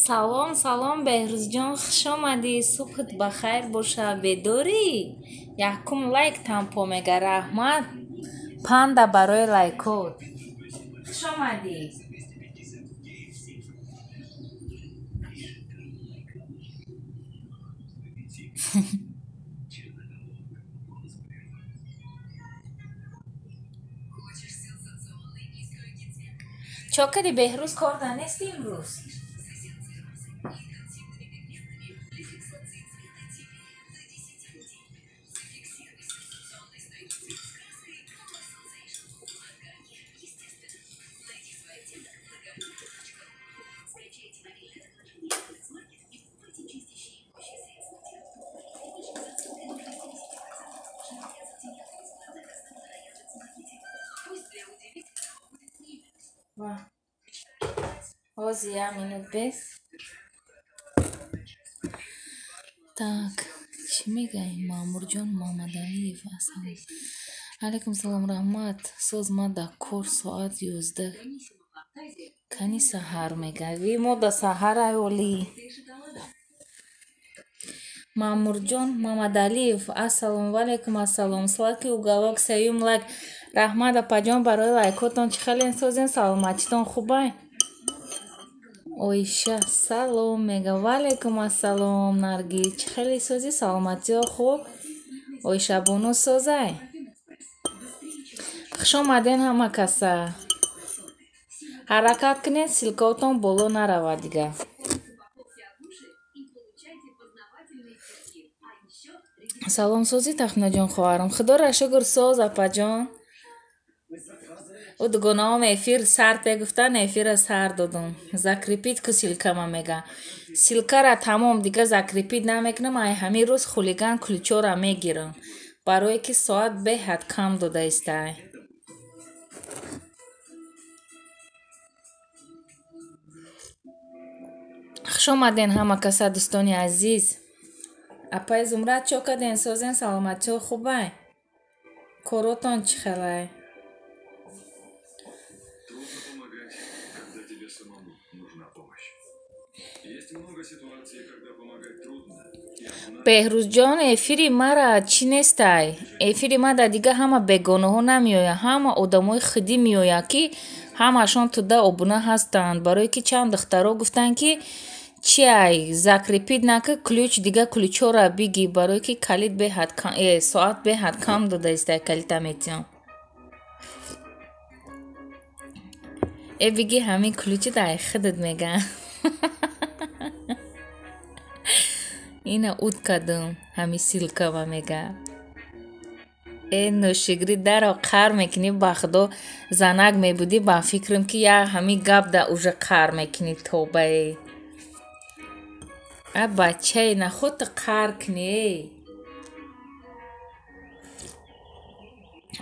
Салом, салом, Беҳрӯзҷон, хуш омадӣ. Субҳат ба хайр боша. Бедорӣ? Якум лайк тампо мега. Раҳмат. Панда барои лайкот. Хуш омадӣ. Чо кардӣ, Беҳрӯз, кор да нести имрӯз? Ҳозир як минут бес. Так, чӣ мегаем? Маъмурҷон Муҳаммадалиев, ассалом алайкум. Салом, раҳмат. Соз, ма да кор, соат 11. Кани саҳар мега. Ви мо да саҳарай олӣ. Маъмурҷон Мамадалиев, ассалому алайкум, ассалом. Сладкий уголок, сеюм лайк. Раҳмат, апаҷон, барои лайкотон. Чӣ хеле созен, саломатитон хубай? Оиша, салом мега. Ваалайкум ассалом, Наргиз. Чӣ хеле созӣ, саломатиҳо хуб? Оишабону созай? Хуш омаден ҳама каса. Ҳаракат кунед, ссылкаотон боло наравад дига. Салом, созӣ, Тахминаҷон хоҳарам? Худоро шукр, соз, апаҷон. Ӯ дугонаом эфир сар те гуфтан, эфира сар додум. Закрепить ку ссылкама мега. Ссылкара тамом дига закрепить намекунам, ай ҳамин рӯз хулиган ключора мегирам. Барое ки соат беҳад кам дода истай. Хуш омаден ҳама каса, дӯстони азиз. Апаи Зумрад, чо карден, созен, саломатиҳо хубай? Коротон чӣ хелай? Трудно помогать, когда тебе самому нужна помощь. Есть много ситуаций, когда помогать трудно, и одна Беҳрӯзҷон, эфири мара чӣ нестай? Эфири ма да дига ҳама бегонаҳо намеояд, ҳама одамои худӣ меояд, ки ҳамашон туда обуна ҳастанд. Барое ки чанд духтаро гуфтанд, ки чи ай закрепить нака, ключ дига ключҳоро биги, барое ки калид беҳад кам, соат беҳад кам дода истай, калита метиҳам. Э, биги ҳамин ключи дай худат мега. Ина уд кардум ҳамин ссылкама мега. Э, ношигрӣ, даро қар мекунӣ, ба худо, занак мебудӣ, ба фикрам, ки як ҳамин гап да уже қар мекунӣ, тобае. А бачае, наход ту қар кунӣ, эй.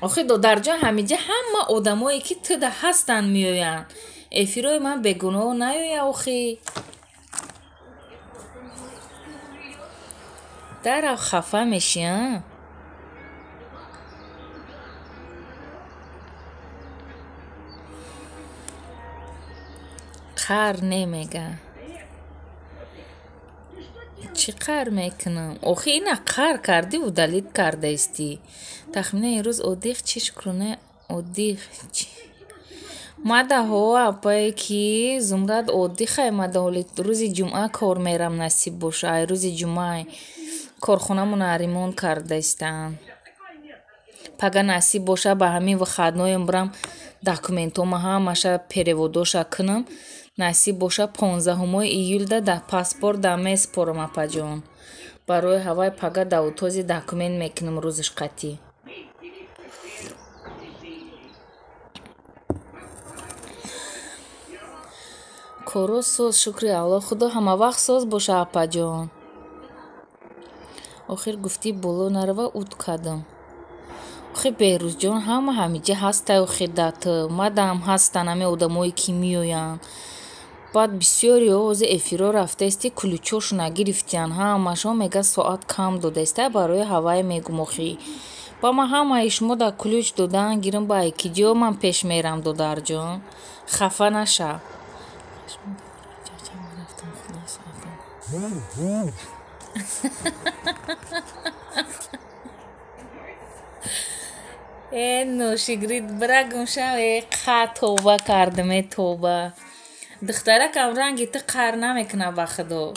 Охи, додарҷон, ҳамиҷа ҳама одамое, ки туда ҳастанд, меоянд. Эфирои ман бегуноҳ наёя, охи. Дарав хафа мешӣ, а? Қар не мега. Чӣ қар мекунам? Охи, ина қар кардӣ, удалить кардаистӣ. Тахмина, имрӯз отдых чӣ, шукрона, отдых чӣ? Мадаҳо, апае ки Зумрад, отдыхай мадаҳоли рӯзи ҷумъа кор мерам, насиб боша. Ай рӯзи ҷумъа корхонамона ремонт кардаистанд. Пага насиб боша, ба ҳамин выходноем бирам, документома ҳамаша переводоша кунам. Насиб боша, 15-уми июлда да паспорт да месупорам, апаҷон. Барои ҳавай пага давутози документ мекунам рӯзиш қатъӣ. Коро соз, шукри Аллоҳ. Худо ҳамавақт соз боша, апаҷон. Охир гуфтӣ боло нарава, уд кардам. Охи Беҳрӯзҷон, ҳама ҳамиҷа ҳастай, охи дат мадам ҳастанд ҳамин одамое, ки меоянд. Баъд бисёриҳо ҳозир эфирҳо рафтаисти, ключҳошона гирифтиянд, ҳамашон мега, соат кам додаистай, барои ҳавай мегум, охи. Ба ман ҳамаи шумо да ключ додан гирам, ба айкиҷо ман пеш мерам, додарҷон. Хафа нашав. Э ношигрид бира гумшав, э қа тоба кардам, э тоба. Духтаракам ранги ту қар намекунад ба худо.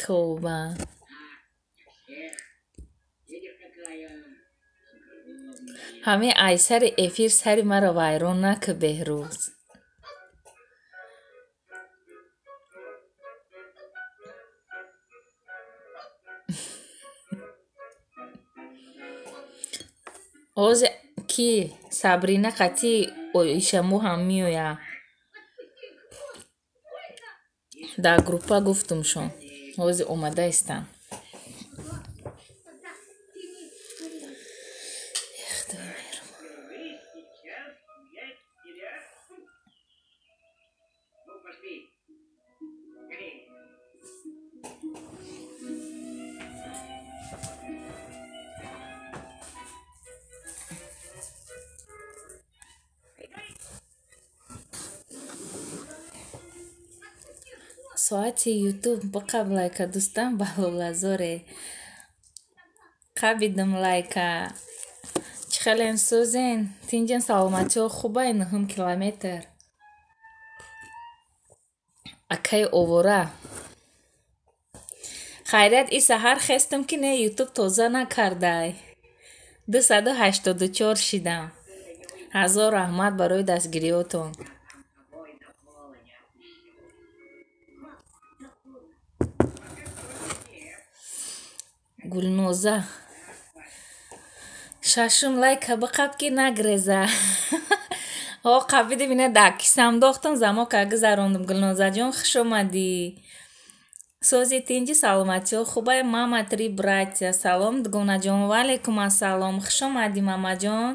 Тоба. Ҳамин ай сари эфир сари маро вайрон накӣ, Беҳрӯз. Ҳозир ки Сабрина қатъи Оишамӯ ҳам меояд. Дар группа гуфтумшон. Ҳозир омада истанд. Соати ютуб биқаб лайка дӯстам балолазоре. Қабидам лайка. Чӣ хелен сӯзен? Тинҷен саломатиҳо хубай нуҳум километр. Акаи овора. Хайрият и саҳар хестам ки не ютуб тоза накардай. 284 шидам. Ҳазор раҳмат барои дастгириётон. Гулноза. Шашум лайка биқаб ки нагреза. Ҳо қабидим ина дар кисам дохтам замока гузарондум. Гулнозаҷон хуш омадӣ. Сози тинҷи саломатиҳо хубай мама три братья. Салом дугонаҷон. Ва алайкум ассалом. Хуш омадӣ мамаҷон.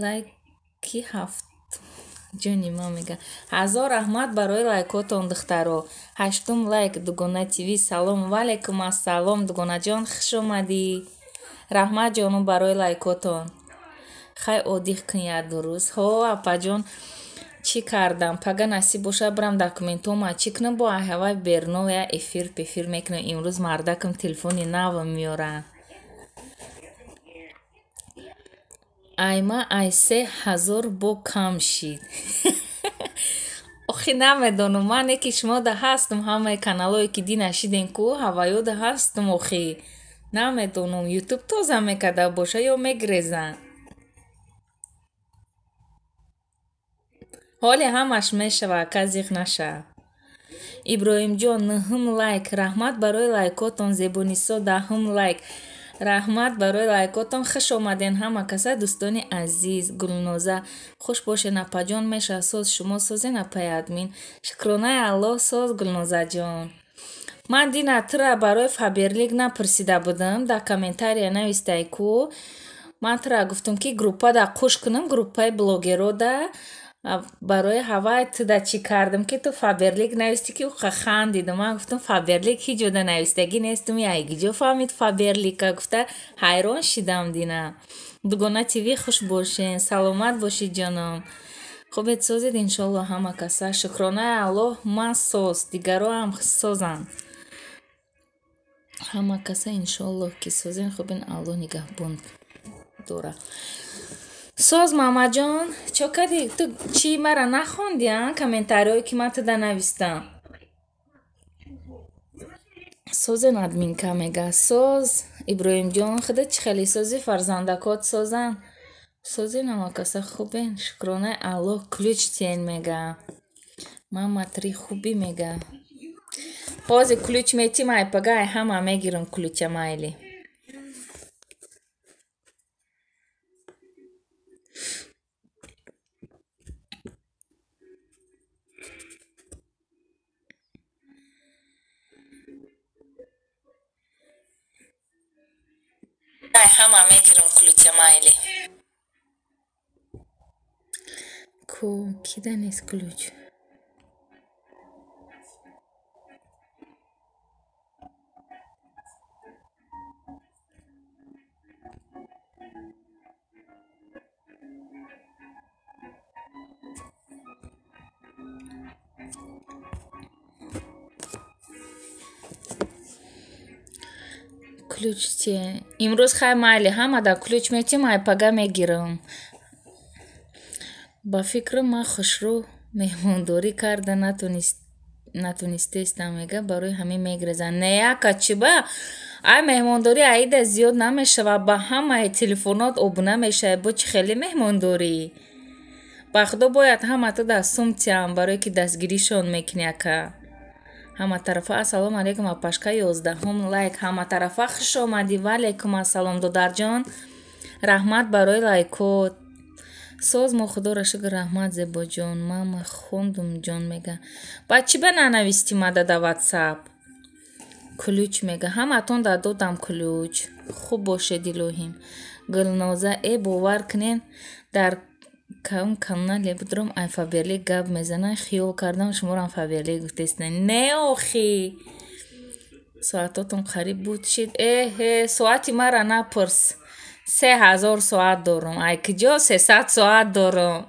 Лайки ҳафт. Ҷони ман мега. Ҳазор раҳмат барои лайкотон духтаро. Ҳаштум лайк Дугона ТВ. Салом ва алайкум ассалом дугонаҷон хуш омадӣ. Раҳмат ҷонум барои лайкотон. Хай одиҳ кун як ду рӯз. Ҳо апаҷон чӣ кардам? Пага насиб бошад бирам документома чӣ кунам бо ҳавай берно я эфир пефир мекунам. Имрӯз мардакам телефони навам меорад. Айма ай 3000 бо кам шид. Охи намедонам, ман ки шумо да ҳастам, ҳамаи каналое ки дина шиден ку ҳаваё да ҳастам охи. Намедонам, ютуб тоза мекарда боша ё мегрезанд. Ҳоле ҳамаш мешава, ака зиқ наша. Иброҳимҷон нуҳум лайк. Раҳмат барои лайкотон. Зебонисо даҳум лайк. Раҳмат барои лайкотон. Хуш омаден ҳама каса дӯстони азиз. Гулноза хуш бошен апаҷон меша соз шумо созен апаи админ. Шукронаи Аллоҳ соз Гулнозаҷон. Ман дина тура барои Фаберлик напурсида будам, дар комментария навистай ку. Ман тура гуфтам ки группада қуш кунам, группаи блогерода барои ҳавай туда чӣ кардам ки ту Фаберлик нависти ки уқа хандидам. Ман гуфтам Фаберлик ҳеҷ ҷода навистагӣ нестум, яйгиҷо фаҳмид Фаберлика гуфта ҳайрон шидам дина. Дугона ТВ хуш бошен, саломат бошед ҷоном. Хубед созед иншолло ҳама каса. Шукронаи Аллоҳ ман соз, дигаро ҳам созанд. Ҳама каса иншоллоҳ ки созен, хубен Аллоҳ нигаҳбон дора. Соз мамаҷон, чо кардӣ? Ту чӣ мара нахонди, а? Комментариҳое ки ман туда навистам. Созен админка мега. Соз Иброҳимҷон, худат чӣ хеле сози фарзандакот созанд. Созен ҳама каса хубен. Шукронаи Аллоҳ ключ тиен мега. Мама три хубӣ мега. Ҳозир ключ метим ай пага ай ҳама мегирам ключа майли. Ҳама мегирам ключа майли. Ку кида нест ключ? Ключ те. Имрӯз хай майли, ҳамада ключ метим, ай пага мегирам. Ба фикрам ман хушрӯ меҳмондорӣ карда натонистестам, мега, барои ҳамин мегирезанд. Не, ака, чӣ ба? Ай меҳмондорӣ аида зиёд намешавад, ба ҳамаи телефонот обуна мешавад. Бо чӣ хеле меҳмондорӣ? Ба худо бояд ҳама ту дар сумтиам, барое ки дастгиришон мекунӣ, ака. Ҳама тарафа ассалому алайкум, апашка 11-ум лайк. Ҳама тарафа хуш омадӣ. Ва алайкум ассалом, додарҷон. Раҳмат барои лайкот. Соз мо худоро шукр, раҳмат зебоҷон. Мама хондум ҷон мега. Ба чӣ ба нанавистӣ мада да ватсап? Ключ мега. Ҳаматон да додам ключ. Хуб бошед илоҳим. Гулноза, э бовар кунен, дар кам канале будурам ай Фаберлик гап мезанан, хиёл кардам шуморам Фаберлик гуфтестен. Не охи. Соатотон қариб буд шид. Эҳе, соати мара напурс. 3000 соат дорам. Ай куҷо 300 соат дорам?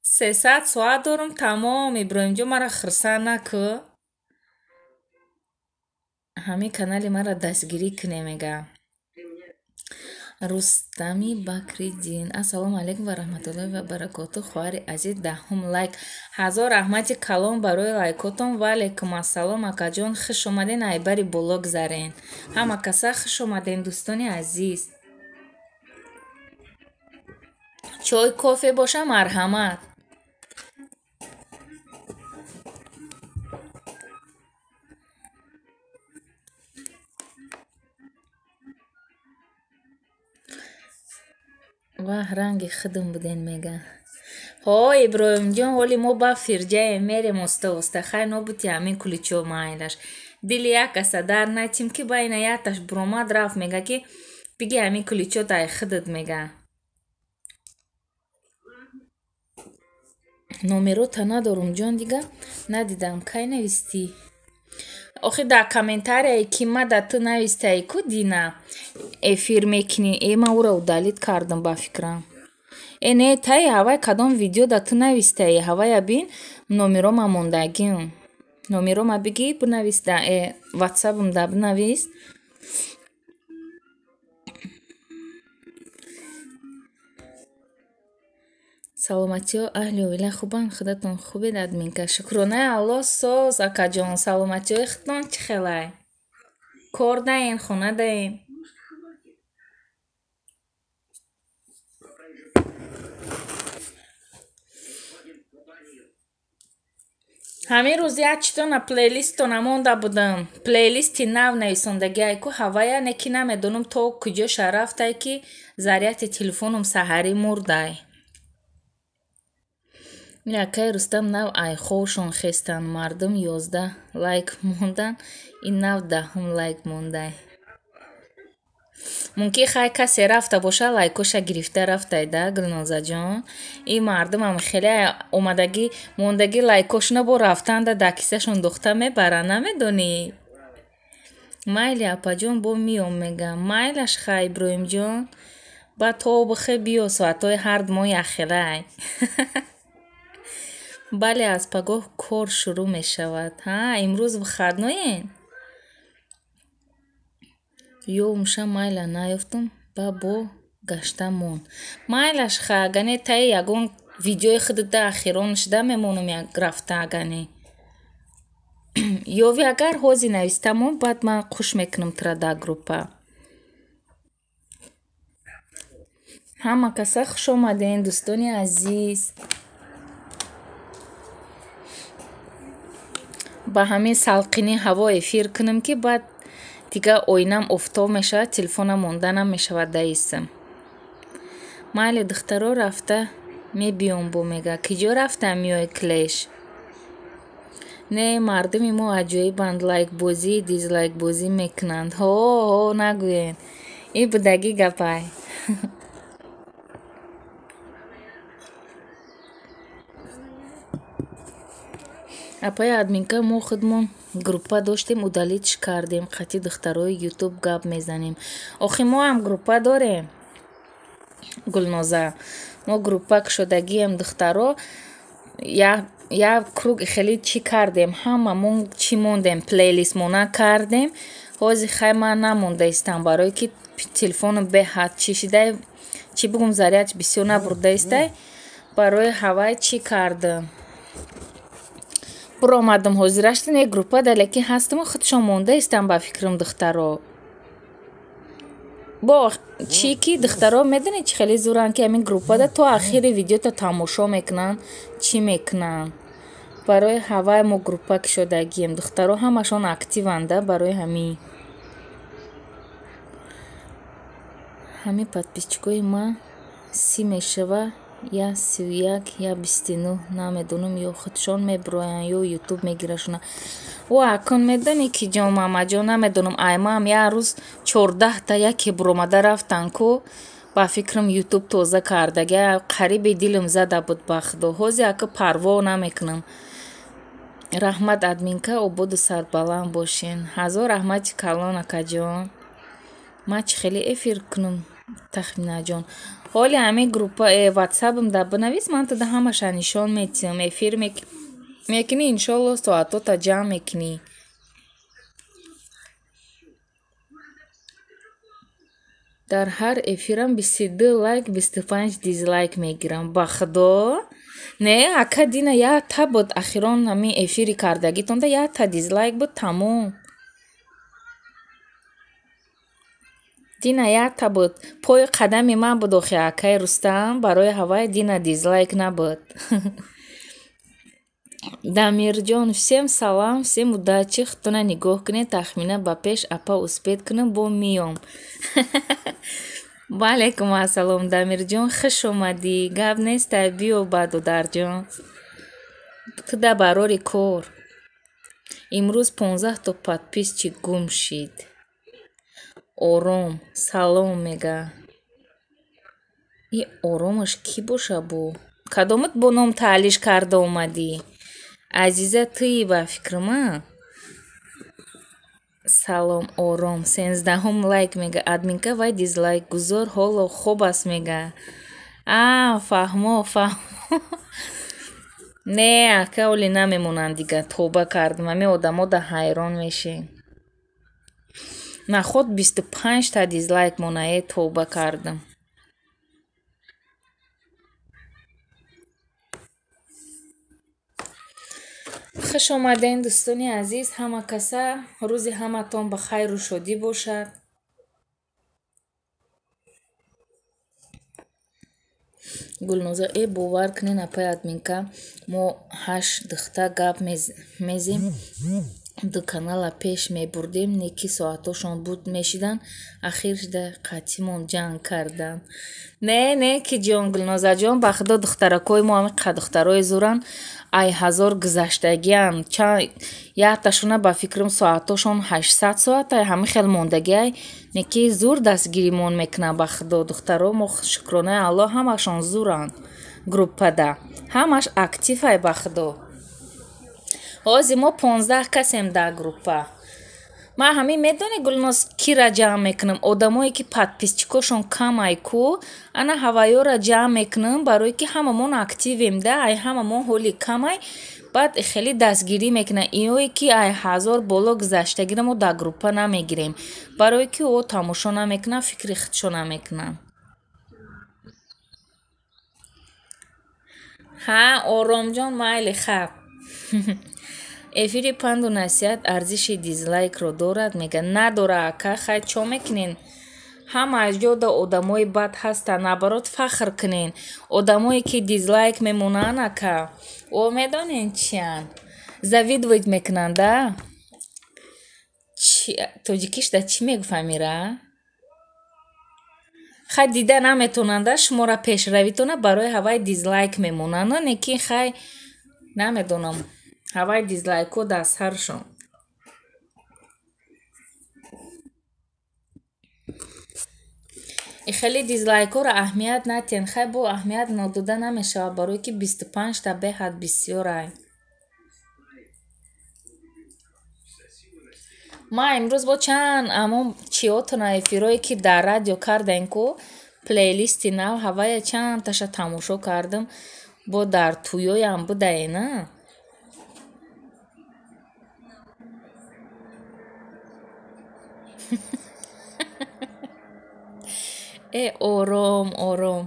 300 соат дорам, тамом. Иброҳимҷон, мара хурсанд накӯ. Ҳамин канали мара дастгирӣ куне, мега. Рустами Бакриддин. Ассалому алайкум ва раҳматуллоҳи ва баракоту. Хоҳари азиз, 10-ум лайк. Ҳазор раҳмати калон барои лайкотон. Ва алайкум ассалом, акаҷон. Хуш омаден, айбари боло гузарен. Ҳама каса хуш омаден, дӯстони азиз. Чой, кофе боша, марҳамат. Ваҳ, ранги худум буден, мега. Ҳо, Иброҳимҷон, ҳоли мо ба фирҷаем мерем оста оста. Хай нобути ҳамин куличо майлаш. Дили як каса дар натим ки байна якташ буромад рафт, мега ки биги ҳамин куличо дай худат, мега. Номерота надорум ҷон, дига надидам. Кай навистӣ? Охи дар комментарияе ки ма да ту навистаи ку дина эфир мекунӣ. Э, ман ӯро удалить кардам ба фикрам. Э, не, таи ҳавай кадом видео да ту навистаи, ҳавая бин, номерома мондагим. Номерома биги, бинавис да ватсапам да бинавис. Саломатиҳо аҳли оила хубанд, худатон хубед, админка. Шукронаи Аллоҳ соз, акаҷон. Саломатиҳои худтон чӣ хелай? Кор даем, хона даем. Ҳамин рӯз як читона плейлистона монда будам. Плейлисти нав нависондагиай ку ҳавая, не ки намедонам то куҷоша рафтай ки заряти телефоном саҳарӣ мурдай. Акай Рустам нав айховшон хестанд. Мардум 11 лайк мондан, ин нав 10-ум лайк мондай. Мумкин хай касе рафта боша, лайкоша гирифта рафтай да, Гулнозаҷон. Ин мардумам хеле омадагӣ мондагӣ лайкошона бо рафтанда дар кисашон духта мебаранд, намедонӣ? Майли апаҷон, бо миём, мега. Майлаш хай, Иброҳимҷон. Ба то бихе биё, соатҳои ҳард мо яхелай. Бале, аз пагоҳ кор шурӯъ мешавад. Ҳа, имрӯз выходноен? Ё умша майла наёфтум, ба бо гашта монд. Майлаш ха, агане таи ягон видеои худата ахирон шуда мемонам як рафта агане. Ёви агар ҳози нависта мон, баъд ман қуш мекунам тура дар группа. Ҳама каса хуш омаден, дӯстони азиз. Ба ҳамин салқини ҳаво эфир кунам ки баъд дига оинам офтоб мешавад, телефонам монда намешавад даисм. Майли духтаро рафта мебиём бо, мега. Киҷо рафта миёй клеш? Не, мардуми мо аҷоибанд, лайкбозӣ, дизлайкбозӣ мекунанд. Ҳо, ҳо, нагӯен. Ин будагӣ гапай. Апаи админка, мо худмон группа доштем, удалитш кардем, қати духтарои ютуб гап мезанем. Охи мо ҳам группа дорем, Гулноза. Мо группа кушодагием духтаро, Як круг хеле чӣ кардем, ҳамамон чӣ мондем, плейлист мона кардем. Ҳозир хай ман намондаистам, барое ки телефонам беҳад чӣ шидай, чӣ бугум, заряд бисёр набурдаистай. Барои ҳавай чӣ кардам, буромадам. Ҳозираштан як группа да, лекин ҳастаму худшон мондаистам ба фикрам духтаро. Бо чӣ ки духтаро медонед, чӣ хеле зӯранд, ки ҳамин группада то ахири видеото тамошо мекунанд, чӣ мекунанд. Барои ҳавай мо группа кушодагием, духтаро ҳамашон активанда. Барои ҳамин подписчикои ман 30 мешава, я 31, я 29, намедонам, ё худшон мебироянд, ё ютуб мегирашона. О, акун медонӣ ки ҷон Мамаҷон, намедонам, аймаам як рӯз 14-та яке буромада рафтан ку, ба фикрам ютуб тоза кардага, қариби дилам зада буд, ба худо. Ҳозир ака парво намекунам. Раҳмат, админка, ободу сарбаланд бошен. Ҳазор раҳмати калон, акаҷон. Ман чӣ хеле эфир кунам, Тахминаҷон? Ҳоли ҳамин группа ватсапам да бинавис, ман туда ҳамаша нишон метиҳам. Эфир мекунӣ, иншолло, соатота ҷамъ мекунӣ. Дар ҳар эфирам 22 лайк, 25 дизлайк мегирам, ба худо. Не, ака, дина якта буд, ахирон ҳамин эфири кардагитонда якта дизлайк буд, тамом. Дина якта буд, пои қадами ман буд охи, акаи Рустам, барои ҳавай дина дизлайк набуд. Дамирҷон, всем салам, всем удачи, худтона нигоҳ кунед. Тахмина ба пеш, апа, успеть кунам, бо миём. Ваалайкум ассалом, Дамирҷон, хуш омадӣ. Гап нестай, биё ба додарҷон. Туда барори кор. Имрӯз 15 то подписчик гум шид. Ором салом мега. И оромаш кӣ боша бу? Кадомат бо ном таълиш карда омадӣ? Азиза, туи ба фикрама? Салом, ором, 13-ум лайк мега. Админка, вай дизлайк гузор ҳоло хоб аст мега. А, фаҳмо, фаҳмо. Не, ака, оли намемонанд дига, тоба кардам. Ҳамин одамо да ҳайрон мешем. Наход 25-та дизлайк монае, тоба кардам. Хуш омадем, дӯстони азиз, ҳама каса, рӯзи ҳаматон ба хайру шодӣ бошад. Гулноза, э, бовар кунед, апай админка, мо ҳашт духта гап мезем, ду канала пеш мебурдем, неки соатошон буд мешиданд, ахир шида қатъимон ҷанг карданд. Не, не ки ҷон, Гулнозаҷон, ба худо, духтаракои мо ҳамин қа духтарои зӯранд, ай ҳазор гузаштагианд. Якташона ба фикрам соатошон 800 соат ай ҳамин хел мондагиай, неки зур дастгиримон мекунанд, ба худо. Духтаро мо, шукронаи Аллоҳ, ҳамашон зӯранд, группада ҳамаш актив ай, ба худо. Ҳозир мо 15 касем дар группа. Ман ҳамин медонӣ, Гулноз, кира ҷамъ мекунам? Одамое ки подписчикошон кам ай ку, ана ҳавайёра ҷамъ мекунам, барое ки ҳамамон активем да, ай ҳамамон ҳоли камай, баъд хеле дастгирӣ мекунанд. Иное ки ай ҳазор боло гузаштагиро мо дар группа намегирем, барое ки о тамошо намекунанд, фикри худшо намекунанд. Ҳа, Оромҷон, майли, хаб. Эфири панду насиҳат арзиши дизлайкро дорад мега. Надора, ака, хай чо мекунен? Ҳама аз ҷода одамои бад ҳастанд, наоборот фахр кунен. Одамое ки дизлайк мемонанд, ака, о медонен чиянд? Завидовать мекунанд, да? Тоҷикишда чӣ мегуфт Амира? Хай дида наметонанда шуморо, пешравитона, барои ҳавай дизлайк мемонанд, не ки хай намедонам, ҳавай дизлайкҳо дар саршон. Хеле дизлайкҳоро аҳамият натиҳен, хай бо аҳамият нодода намешавад, барое ки 25-та беҳад бисёрай. Ман имрӯз бо чанд амон чиётона эфирое ки дар радио кардаем ку, плейлисти нав, ҳавая чандташа тамошо кардам, бо дар тӯёям будаена. Э, ором, ором.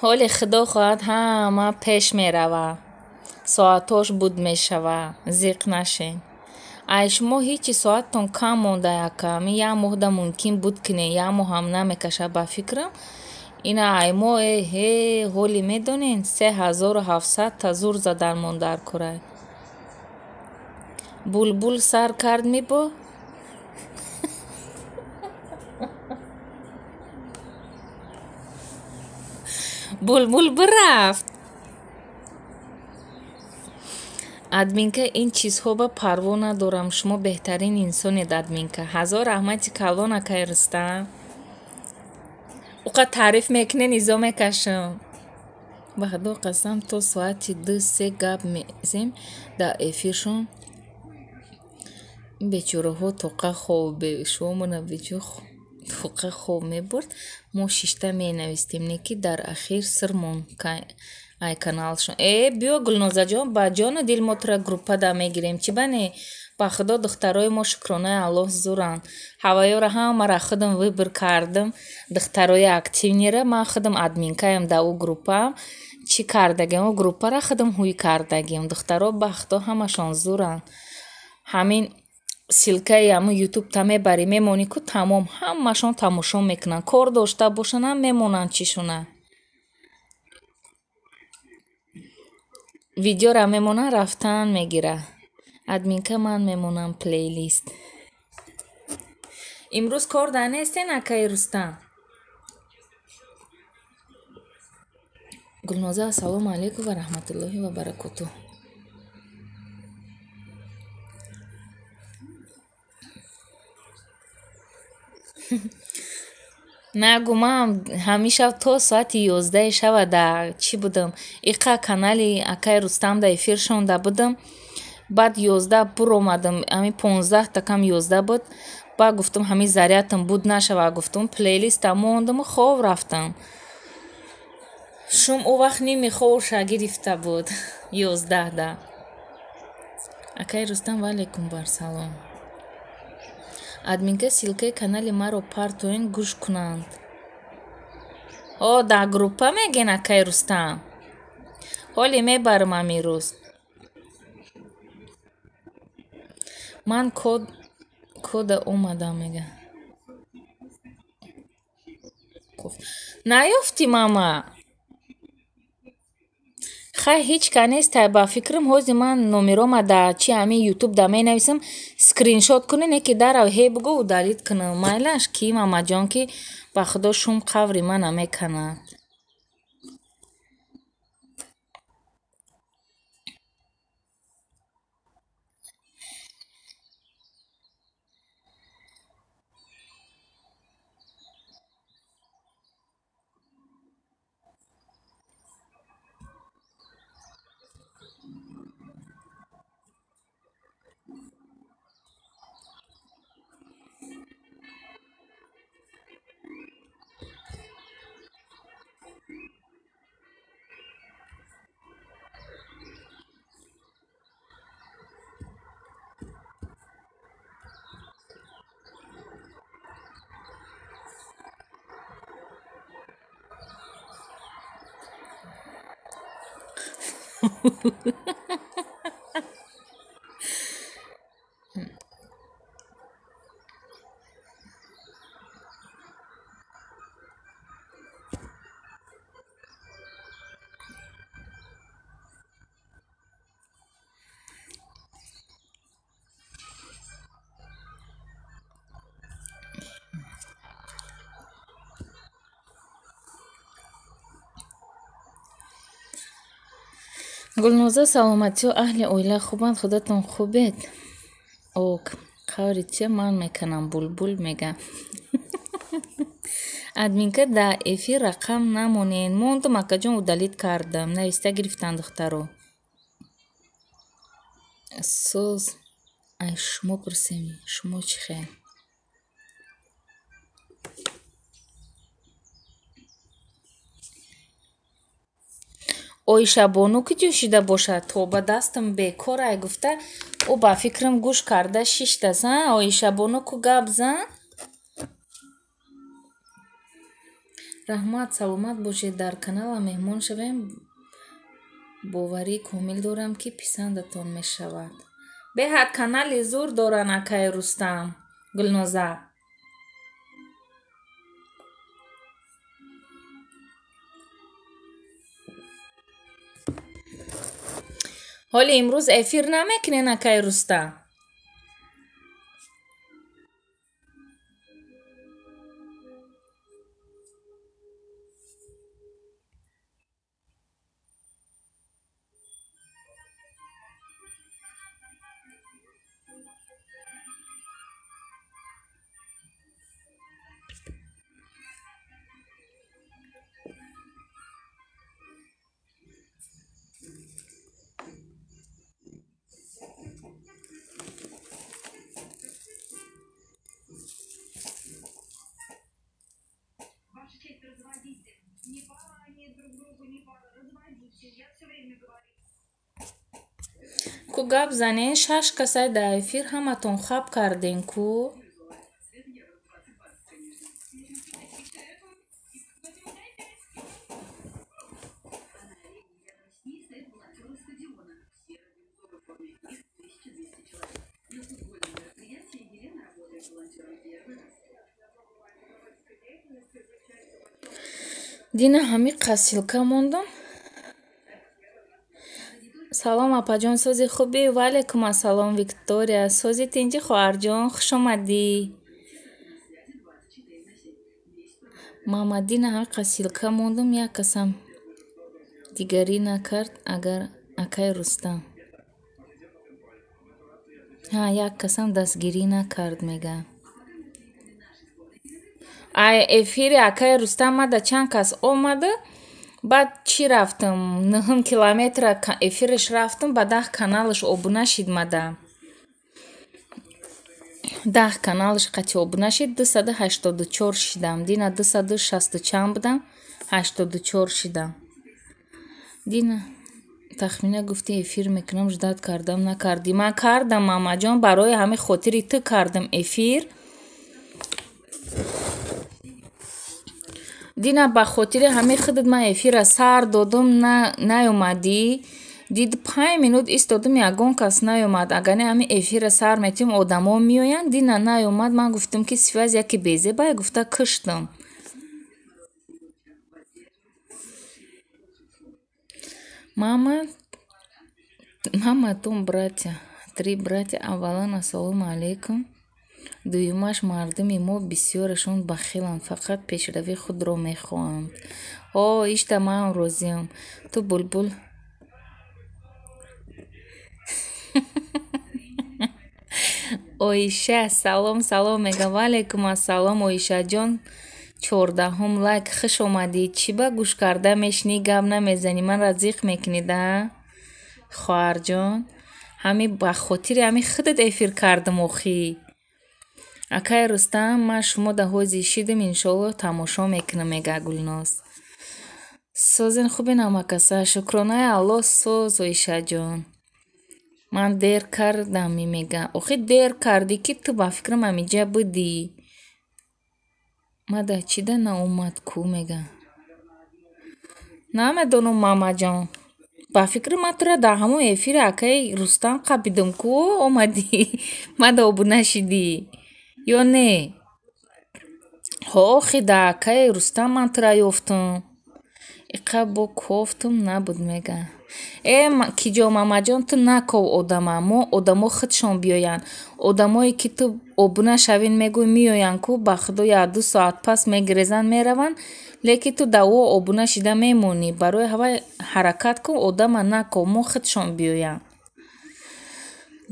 Ҳоле худо хоҳад ҳама пеш мерава. Соатҳош буд мешава. Зиқ нашен. Ай шумо ҳичи соаттон кам монда ака. Ми як моҳда мумкин буд кине, як моҳам намекаша ба фикрам. Ина ай мо э ҳоли медонен 3700 та зур задан мондар курай. Булбул сар кард мибо? Булбул бирафт. Админка ин чизҳо ба парво надорам. Шумо беҳтарин инсонед, админка. Ҳазор раҳмати калон, акай Рустам. Уқа таъриф мекунен, изо мекашам. Ба худо қасам, то соати 2-3 гап мезем дар эфиршон. Ин бечораҳо тоқа хоб шумона бечо тоқа хоб мебурд. Мо шишта менавистем, не ки дар ахир сирмон ай каналшон. Э, биё Гулнозаҷон, ба ҷону дил мо тура группада мегирем. Чӣ бане? Ба худо духтарои мо шукронаи Аллоҳ зуранд. Ҳаваёра ҳамара худам выбор кардам. Духтарои активныйра ман худам админкаям дар ӯ группаам. Чӣ кардагем? Ӯ группара худам ҳуй кардагем. Духтаро ба худо ҳамашон зуранд. Ҳамин ссылкаи ҳамун ютуб та мебарӣ, мемонӣ ку тамом, ҳамашон тамошо мекунанд. Кор дошта бошанд ҳам мемонанд чишуна. Видеора мемонанд, рафтан мегира. Админка ман мемонам плейлист. Имрӯз кор дар нестен, акаи Рустам? Гулноза, ассалому алайкум ва раҳматуллоҳи ва баракотуҳ. Нагу, ман ҳамеша то соати 11 шава дар чӣ будам? Иқа канали акаи Рустам дар эфир шонда будам. Баъд 11 буромадам, ҳамин 15 та кам 11 буд. Баъд гуфтам ҳамин зарядтам буд нашава, гуфтам плейлиста мондаму хоб рафтам. Шум ӯ вақт ними хобша гирифта буд 11-да. Акаи Рустам, ва алайкум барсалом. Админка ссылкаи канали маро партоен, гӯш кунанд. О, дар группа мегӯен, акаи Рустам? Ҳоле мебарам ҳамин рӯз. Ман кода омадам, мега. Наёфтӣ, мама? Хай, ҳеҷ ка нестай ба фикрам. Ҳозир ман номерома дар чи ҳамин ютуб да менависам, скриншот кунен, яке дарав ҳе бугӯ удалить кунам. Майлаш ки мамаҷон, ки ба худо шум қаври мана меканад. Гулноза, саломатиё, аҳли оила хубанд, худатон хубед? Ок, қаври чия ман меканам, булбул мега. Админка дар эфир рақам намонед. Мондум, акаҷон, удалить кардам. Нависта гирифтан духтаро. Соз, ай шумо пурсем, шумо чӣ хел? Оишабону ки ҷо шида бошад, то ба дастам бекор ай гуфта, ӯ ба фикрам гӯш карда шиштаст. А Оишабону ку гап зан? Раҳмат, саломат бошед. Дар каналам меҳмон шавем. Боварии комил дорам, ки писандатон мешавад. Беҳад канали зур доранд акаи Рустам, Гулноза. Ҳоли имрӯз эфир намекунен акаи Рустам? Ку гап занен, шаш касай дар эфир ҳаматон хаб карден ку? Дина ҳами қасилка мондам. Салом апаҷон, сози хубӣ? Ва алайкум ассалом, Виктория. Сози тинҷи хоҳарҷон, хуш омадӣ. Мамадина ҳами қасилка мондам, як касам дигарӣ накард, агар акаи Рустам. Ҳа, як касам дастгирӣ накард, мега. Ай эфири акаи Рустам мада чанд кас омада, баъд чӣ рафтам? Нӯҳум километра эфираш рафтам, ба 10 каналаш обуна шид мада. 10 каналаш қати обуна шид, 284 шидам. Дина 260 чанд будам, 84 шидам. Дина тахмина гуфти эфир мекунам, ждат кардам, накардӣ. Ман кардам, мамаҷон, барои ҳамин хотири ту кардам эфир. Дина ба хотири ҳамин худат ман эфира сар додум, наёмадӣ. Дид 5 минут истодум, ягон кас наёмад. Агар не ҳамин эфира сар метиҳем, одамо меоянд. Дина наёмад, ман гуфтам, ки связь яке безебай, гуфта куштам. Мама, маматон братья, три братья, аввалан ассалому алайкум. Дуюмаш, мардуми мо бисёрашон бахиланд, фақат пешравии худро мехоҳанд. О, ишта маам розиам. Ту булбул Оиша, салом, салом мега. Ва алайкум ассалом, Оишаҷон. 14-ум лайк, хуш омадӣ. Чӣ ба гӯш карда мешинӣ, гап намезанӣ? Манро зиқ мекунӣ, да? Хоҳарҷон, ҳами ба хотири ҳами худат эфир кардам охӣ. Акаи Рустам, ман шумо да ҳози шидам, иншоалло тамошо мекунам, мега Гулноз. Созен хубен ҳамакаса, шукронаи Аллоҳ соз, Оишаҷон. Ман дер кардам, мега. Охи дер кардӣ, ки ту ба фикрам ҳамиҷа будӣ. Мада чида наомад ку, мега. Намедонам, мамаҷон. Ба фикри ман тура дар ҳамон эфири акаи Рустам қабидам ку, омадӣ. Мада обуна шидӣ. Ё не? Ҳо, охи дар акаи Рустам ман тура ёфтам. Иқа бо кофтум набуд, мега. Э, киҷо мамаҷон, ту наков одама. Мо одамо худшон биёянд. Одамое ки ту обуна шавин мегӯй, меоянд ку, ба худо як-ду соат пас мегирезанд, мераванд, лекин ту дар ӯ обуна шида мемонӣ. Барои ҳавай ҳаракат кун, одама наков, мо худшон биёянд.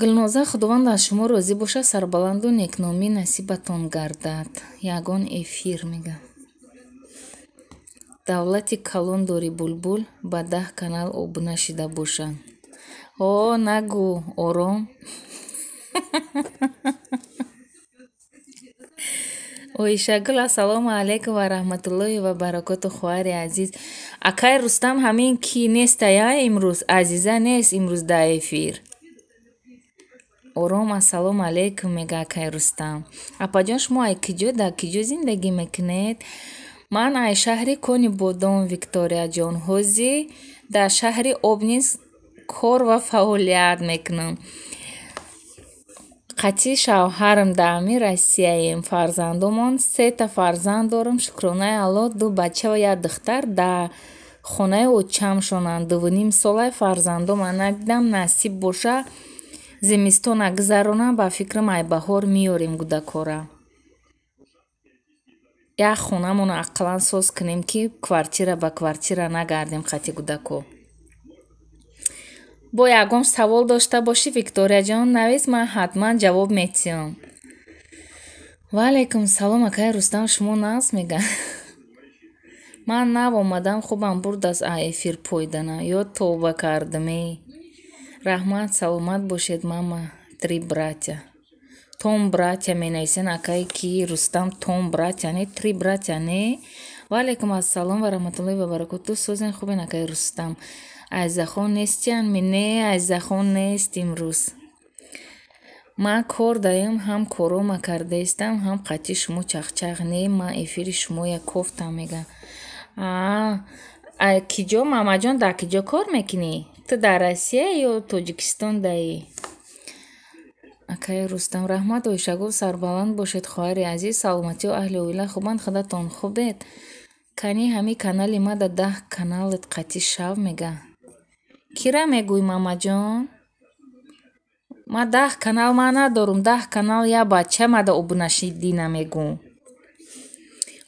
Гулноза, Худованд аз шумо розӣ бошад, сарбаланду некномӣ насибатон гардад. Ягон эфир, мега. Давлати калон дорӣ, булбул, ба 10 канал обуна шида бошанд. О, нагӯ, ором. Оишагул, ассалому алайкум ва раҳматуллоҳи ва баракоту, хоҳари азиз. Акай Рустам, ҳамин ки нестая имрӯз? Азиза нест имрӯз дар эфир. Ором, ассалому алайкум, мега акай Рустам. Апаҷон, шумо ай киҷо, дар киҷо зиндагӣ мекунед? Ман ай шаҳри Конибодом, Викторияҷон. Ҳозир дар шаҳри Обнинск кор ва фаъолият мекунам. Қатъи шавҳарам дар ҳамин Россияем. Фарзандомон, сета фарзанд дорам, шукронаи Аллоҳ, ду бача ва як духтар дар хонаи отчамшонанд. 2,5 солаи фарзандома надидам, насиб боша, зимистона гузаронам, ба фикрам, ай баҳор меёрем кӯдакора. Як хонамонро ақаллан соз кунем, ки квартира ба квартира нагардем қати кӯдако. Бо ягон савол дошта бошӣ, Викторияҷон, навис, ман ҳатман ҷавоб метиҳам. Ва алайкум салом, акай Рустам, шумо нағз, мега. Ман нав омадам, хубам бурдааст а эфир пойдана. Ё тавба кардаме. Раҳмат, саломат бошед, мама три братья. Том братья менависен, акай ки Рустам, том братья не, три братья не. Ва алайкум ассалом ва раҳматуллоҳи ва баракоту. Созен, хубен, акай Рустам? Айзахон нестиян ми? Не, Айзахон нест имрӯз. Ман кор даем, ҳам корома кардаистам, ҳам қатъи шумо чахчах. Не, ман эфири шумоя кофтам, мега. А киҷо, мамаҷон, дар киҷо кор мекунӣ? Ту дар Россия ё Тоҷикистон даӣ? Акай Рустам, раҳмат, Оишагул, сарбаланд бошед, хоҳари азиз, саломатию аҳли оила хубанд, худатон хубед? Кани ҳамин канали ма да 10 каналат қатъи шав, мега. Кира мегӯй, мамаҷон? Ма 10 канал ма надорум, 10 канал як бача мада обунашидӣ намегӯ.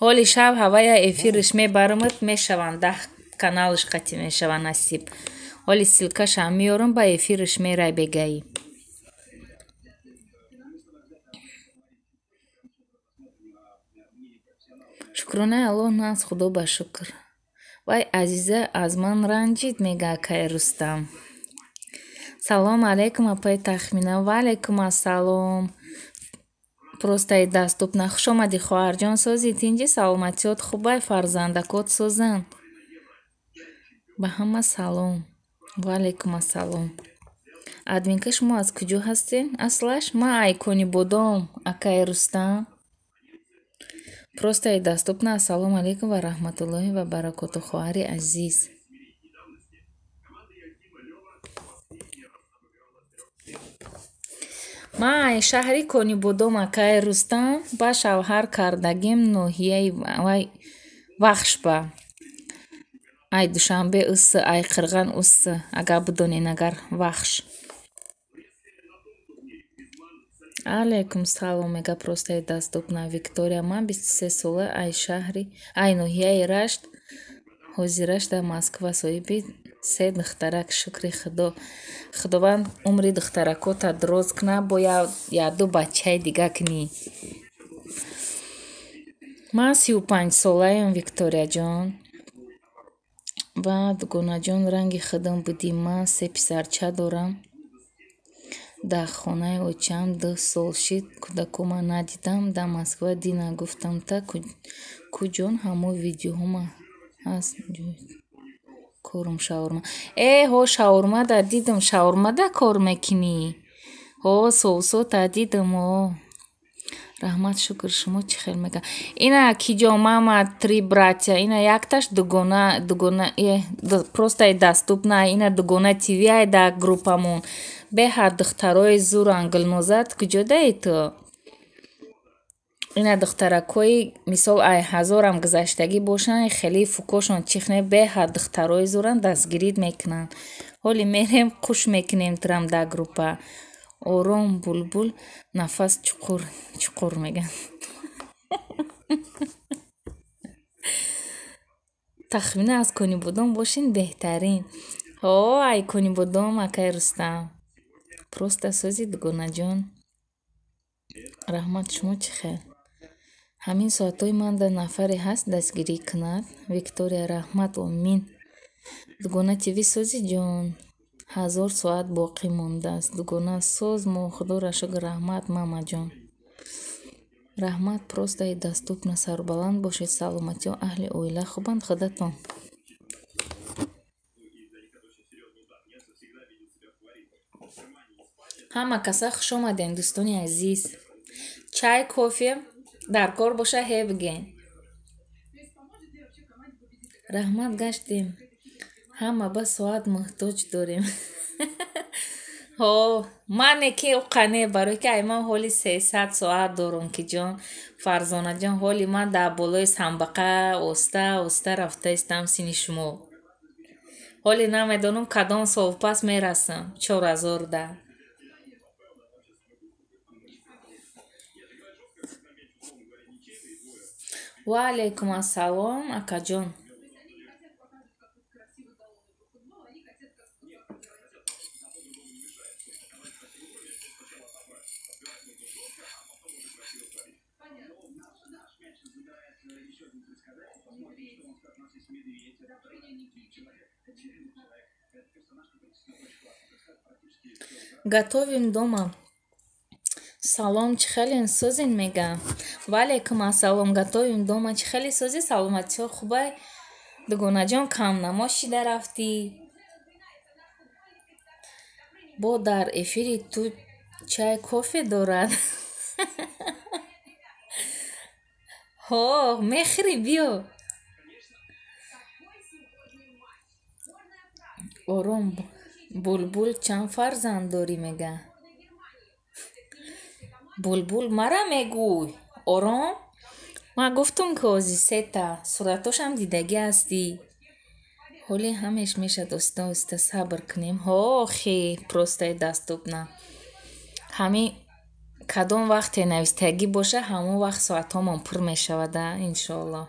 Ҳоли шав ҳавая эфириш мебарамад, мешаванд 10 каналаш қатъи мешава, насиб. Ҳоли ссылка шам меёрам, ба эфириш мерай бегаӣ. Шукронаи Аллоҳ, нағз, худо ба шукр. Вай, Азиза аз ман ранҷид, мега акай Рустам. Салом алайкум, апаи Тахмина. Ва алайкум ассалом. Просто и доступна. Хуш омадӣ, хоҳарҷон, сози, тинҷи, саломатиёт хубай, фарзандакот созанд. Ба ҳама салом. Ва алайкум ассалом. Админка, шумо аз куҷо ҳастед? Аслаш ман ай Конибодом, акай Рустам. Просто и доступна. Ассалому алайкум ва раҳматуллоҳи ва баракоту, хоҳари азиз. Ман ай шаҳри Конибодом, акай Рустам, ба шавҳар кардагим ноҳияи вай Вахшба. Ай Душанбе усс, ай Қирған усс, агар бидонен, агар Вахш. Алайкум салом, мега просто и доступна. Виктория, ман 23 сола, ай шаҳри, ай ноҳияи Рашт, ҳозираш дар Москва, соҳиби се духтарак, шукри Худо. Худованд умри духтаракота дроз кунад, бо якду бачаи дига кунӣ. Ман 35 солаем, Викторияҷон. Баъд, дугонаҷон, ранги худам будӣ. Ман се писарча дорам. Дар хонаи очаам 2 сол шид, кӯдакома надидам. Дар Москва дина гуфтам та куҷон ҳамо видеоҳома ҳаст. Корум шаурма. Э, ҳо, шаурма да дидам, шаурма да кор мекунӣ. Ҳо, соусота дидам, ҳо. Раҳмат, шукр, шумо чӣ хел, мега. Ина киҷо, мама три братья, ина якташ дугона, дугона, э, просто и доступна, ина дугона ТВ ай дар группамон. Беҳад духтарои зуран. Гулноза, ту куҷо даи ту? Ина духтаракҳои, мисол, ай ҳазорам гузаштагӣ бошанд, хеле фукошон чихне, беҳад духтарои зуран, дастгирид мекунанд. Ҳоли мерем, қуш мекунем турам дар группа. Ором, булбул, нафас чуқур чуқур, меган. Тахмина, аз Конибодом бошин, беҳтарин. Ҳо, ай Конибодом, акай Рустам. Просто сози, дугонаҷон. Раҳмат, шумо чӣ хел? Ҳамин соатҳои ман дар нафаре ҳаст дастгирӣ кунад. Виктория, раҳмат, омин. Дугона ТВ, сози, ҷон. 1000 соат боқӣ мондааст. Дугона, соз мо, худоро шукр, раҳмат, мамаҷон. Раҳмат, просто и доступна, сарбаланд бошед, саломатиё, аҳли оила хубанд, худатон. Ҳама каса хуш омадем, дӯстони азиз. Чай, кофе дар кор боша, ҳе бигем. Раҳмат гаштем. Ҳама ба соат муҳтоҷ дорем. Ҳо, мане ки уқане, барои ки ай ман ҳоли 300 соат дорум ки ҷон, Фарзонаҷон, ҳоли ман дар болои самбақа оста оста рафта истам сини шумо. Ҳоли намедонам кадом сол пас мерасам 4000 да. Ва алайкум ассалом, акаҷон. Готовим дома. Салом, чӣ хеле созин мегам. Ва алайкум ассалом, готовим дома. Чӣ хеле сози, саломатиҳо хубай? Дугонаҷон, камнамо шида рафтӣ. Бо дар эфири ту чай кофе дорад. Ҳо, мехӯрӣ, биё. Ором, Булбул чанд фарзанд дорӣ мега? Булбул мара мегӯй. Ором? Ман гуфтум ки ози сета, суратошам дидагӣ ҳастӣ. Ҳоли ҳамеш мешад оста оста сабр кунем. Ҳо, охи, просто доступна. Ҳамин кадом вақте навистагӣ боша, ҳамон вақт соатҳомон пур мешавада, иншоаллоҳ.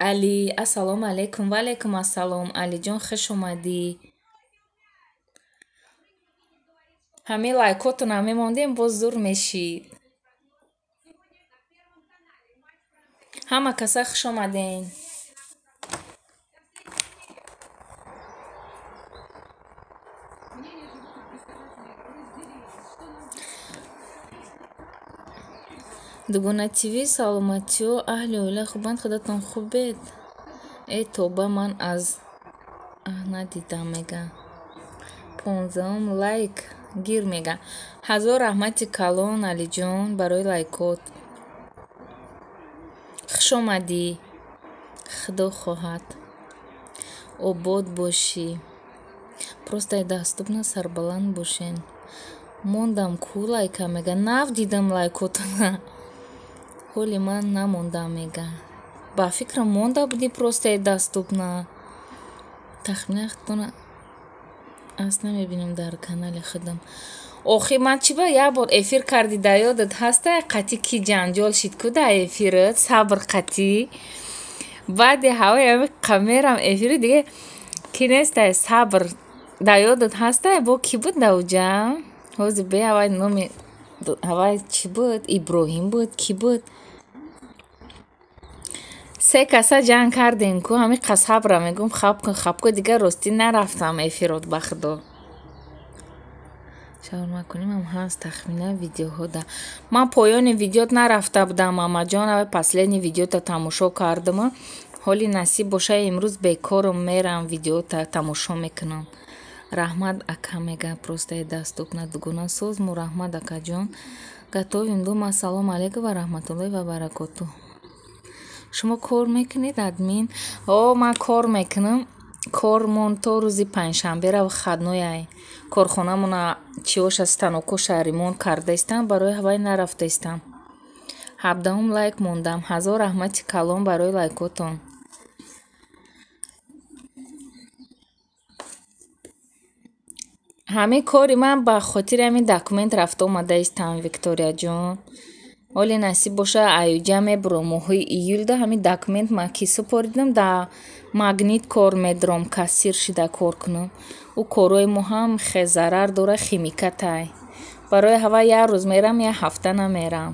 Али, ассалому алайкум. Ва алайкум ассалом. Алиҷон, хуш омадӣ. Ҳамин лайкотона мемондем, боз зур мешид. Ҳама каса хуш омаден. Дугона ТВ, саломатиё, аҳли оила хубанд, худатон хубед? Э, тоба, ман аз надидам мега. 15-ум лайк гир мега. Ҳазор раҳмати калон, Алиҷон, барои лайкот. Хуш омадӣ. Худо хоҳад. Обод бошӣ. Просто доступна, сарбаланд бошен. Мондам ку лайка мега. Нав дидам лайкотона. Ҳоли ман намондам мега. Ба фикрам монда будӣ, просто доступна. Тахмина худтона аст намебинам дар канали худам. Охи, ман чӣ ба як бор эфир кардӣ, дар ёдат ҳаста, қатӣ ки ҷанҷол шид ку дар эфират, сабр қатӣ. Баъди ҳавои ҳами қамерам эфири дига ки нестай сабр. Дар ёдат ҳаста, бо кӣ буд дар уҷа? Ҳозир бе ҳавай номи ҳавай чӣ буд? Иброҳим буд, кӣ буд? Се каса ҷанг кардем ку, ҳамин қа сабра мегӯм, хаб кун, хаб кун, дигар ростӣ нарафтам эфирот ба худо. Шаурма кунем ҳаст тахмина видеоҳода. Ман поёни видеот нарафта будам, мамаҷон, аввал последний видеота тамошо кардам. Ҳоли насиб боша, имрӯз бекорам, мерам видеота тамошо мекунам. Раҳмат ака мега, просто доступна дугона соз му раҳмат акаҷон. Готовим дома. Ассалому алайкум ва раҳматуллоҳи ва баракотуҳ. Шумо кор мекунед, админ? О, ман кор мекунам. Кормон то рӯзи панҷшанбера выходной. Корхонамона чиоша станокоша ремонт карда истам, барои ҳавай нарафта истам. 17-ум лайк мондам. Ҳазор раҳмати калон барои лайкотон. Ҳамин кори ман ба хотири ҳамин документ рафта омада истам, Викторияҷон. Ҳоли насиб боша, аюҷа мебурам моҳои июлда ҳамин документ ман ки супоридам, дар магнит кор медурам, кассир шида кор кунам. Ӯ корҳои мо ҳам хе зарар дора, химикатай. Барои ҳава як рӯз мерам, як ҳафта намерам.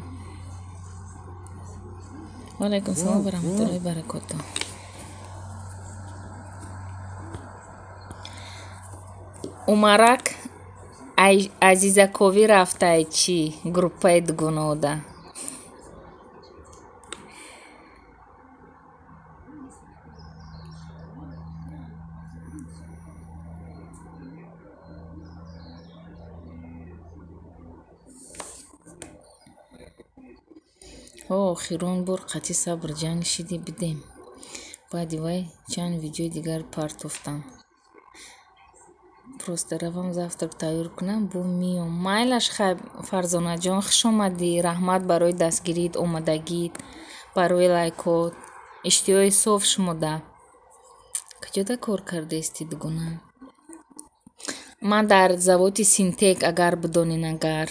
Ва алайкум салом ва раҳматуллоҳи ва баракотуҳ. Умарак Азизаковӣ рафтай чӣ группаи дугонаода. Ҳо, охирон бор қатъи сабр ҷанг шиди бидем. Баъди вай чанд видеои дигар партофтам. Просто равам завтрак тайёр кунам, бо миём. Майлаш хай, Фарзонаҷон, хуш омадӣ. Раҳмат барои дастгириит, омадагиит, барои лайкот. Иштиҳои соф шумода. Куҷода кор кардаисти, дугона? Ман дар заводи Синтек, агар бидонен, агар.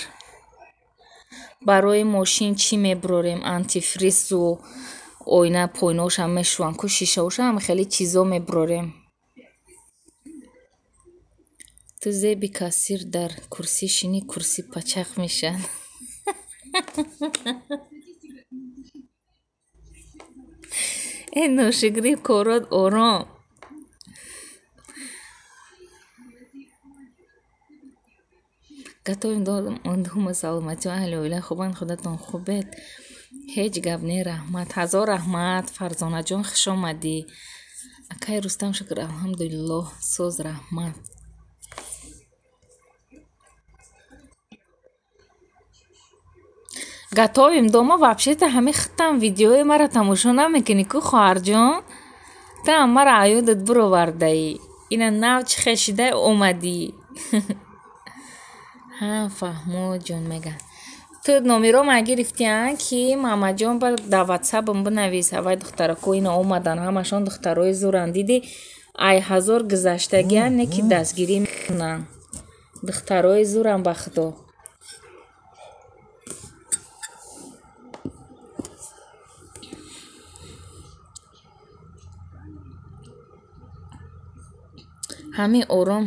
Барои мошин чӣ мебурорем? Антифризу оина пойношам мешӯвам, ку шишаошам хеле чизо мебурорем. Ту зеби кассир дар курсӣ шинӣ, курсӣ пачақ мешавад. Э ношукрӣ, корот ором. Готовим дома, саломатиҳо, аҳли оила хубанд, худатон хубед? Ҳеҷ гап не, раҳмат. Ҳазор раҳмат, Фарзонаҷон, хуш омадӣ. Акай Рустам, шукр, алҳамдулиллоҳ, соз, раҳмат. Готовим дома, вообще-то ҳами худтам видеои маро тамошо намекунӣ ку, хоҳарҷон? Таам маро аёдат буровардаӣ. Ина нав чӣ хешида омадӣ. Ҳа, фаҳмо ҷон мега. Ту номеро ма гирифтиан, ки Мамаҷон ба дар ватсапам бинавис. Ҳавай духтарако ина омадан, ҳамашон духтарои зуранд. Диди, ай ҳазор гузаштагиан, не ки дастгирӣ мекунанд. Духтарои зуранд, ба худо. Ҳамин ором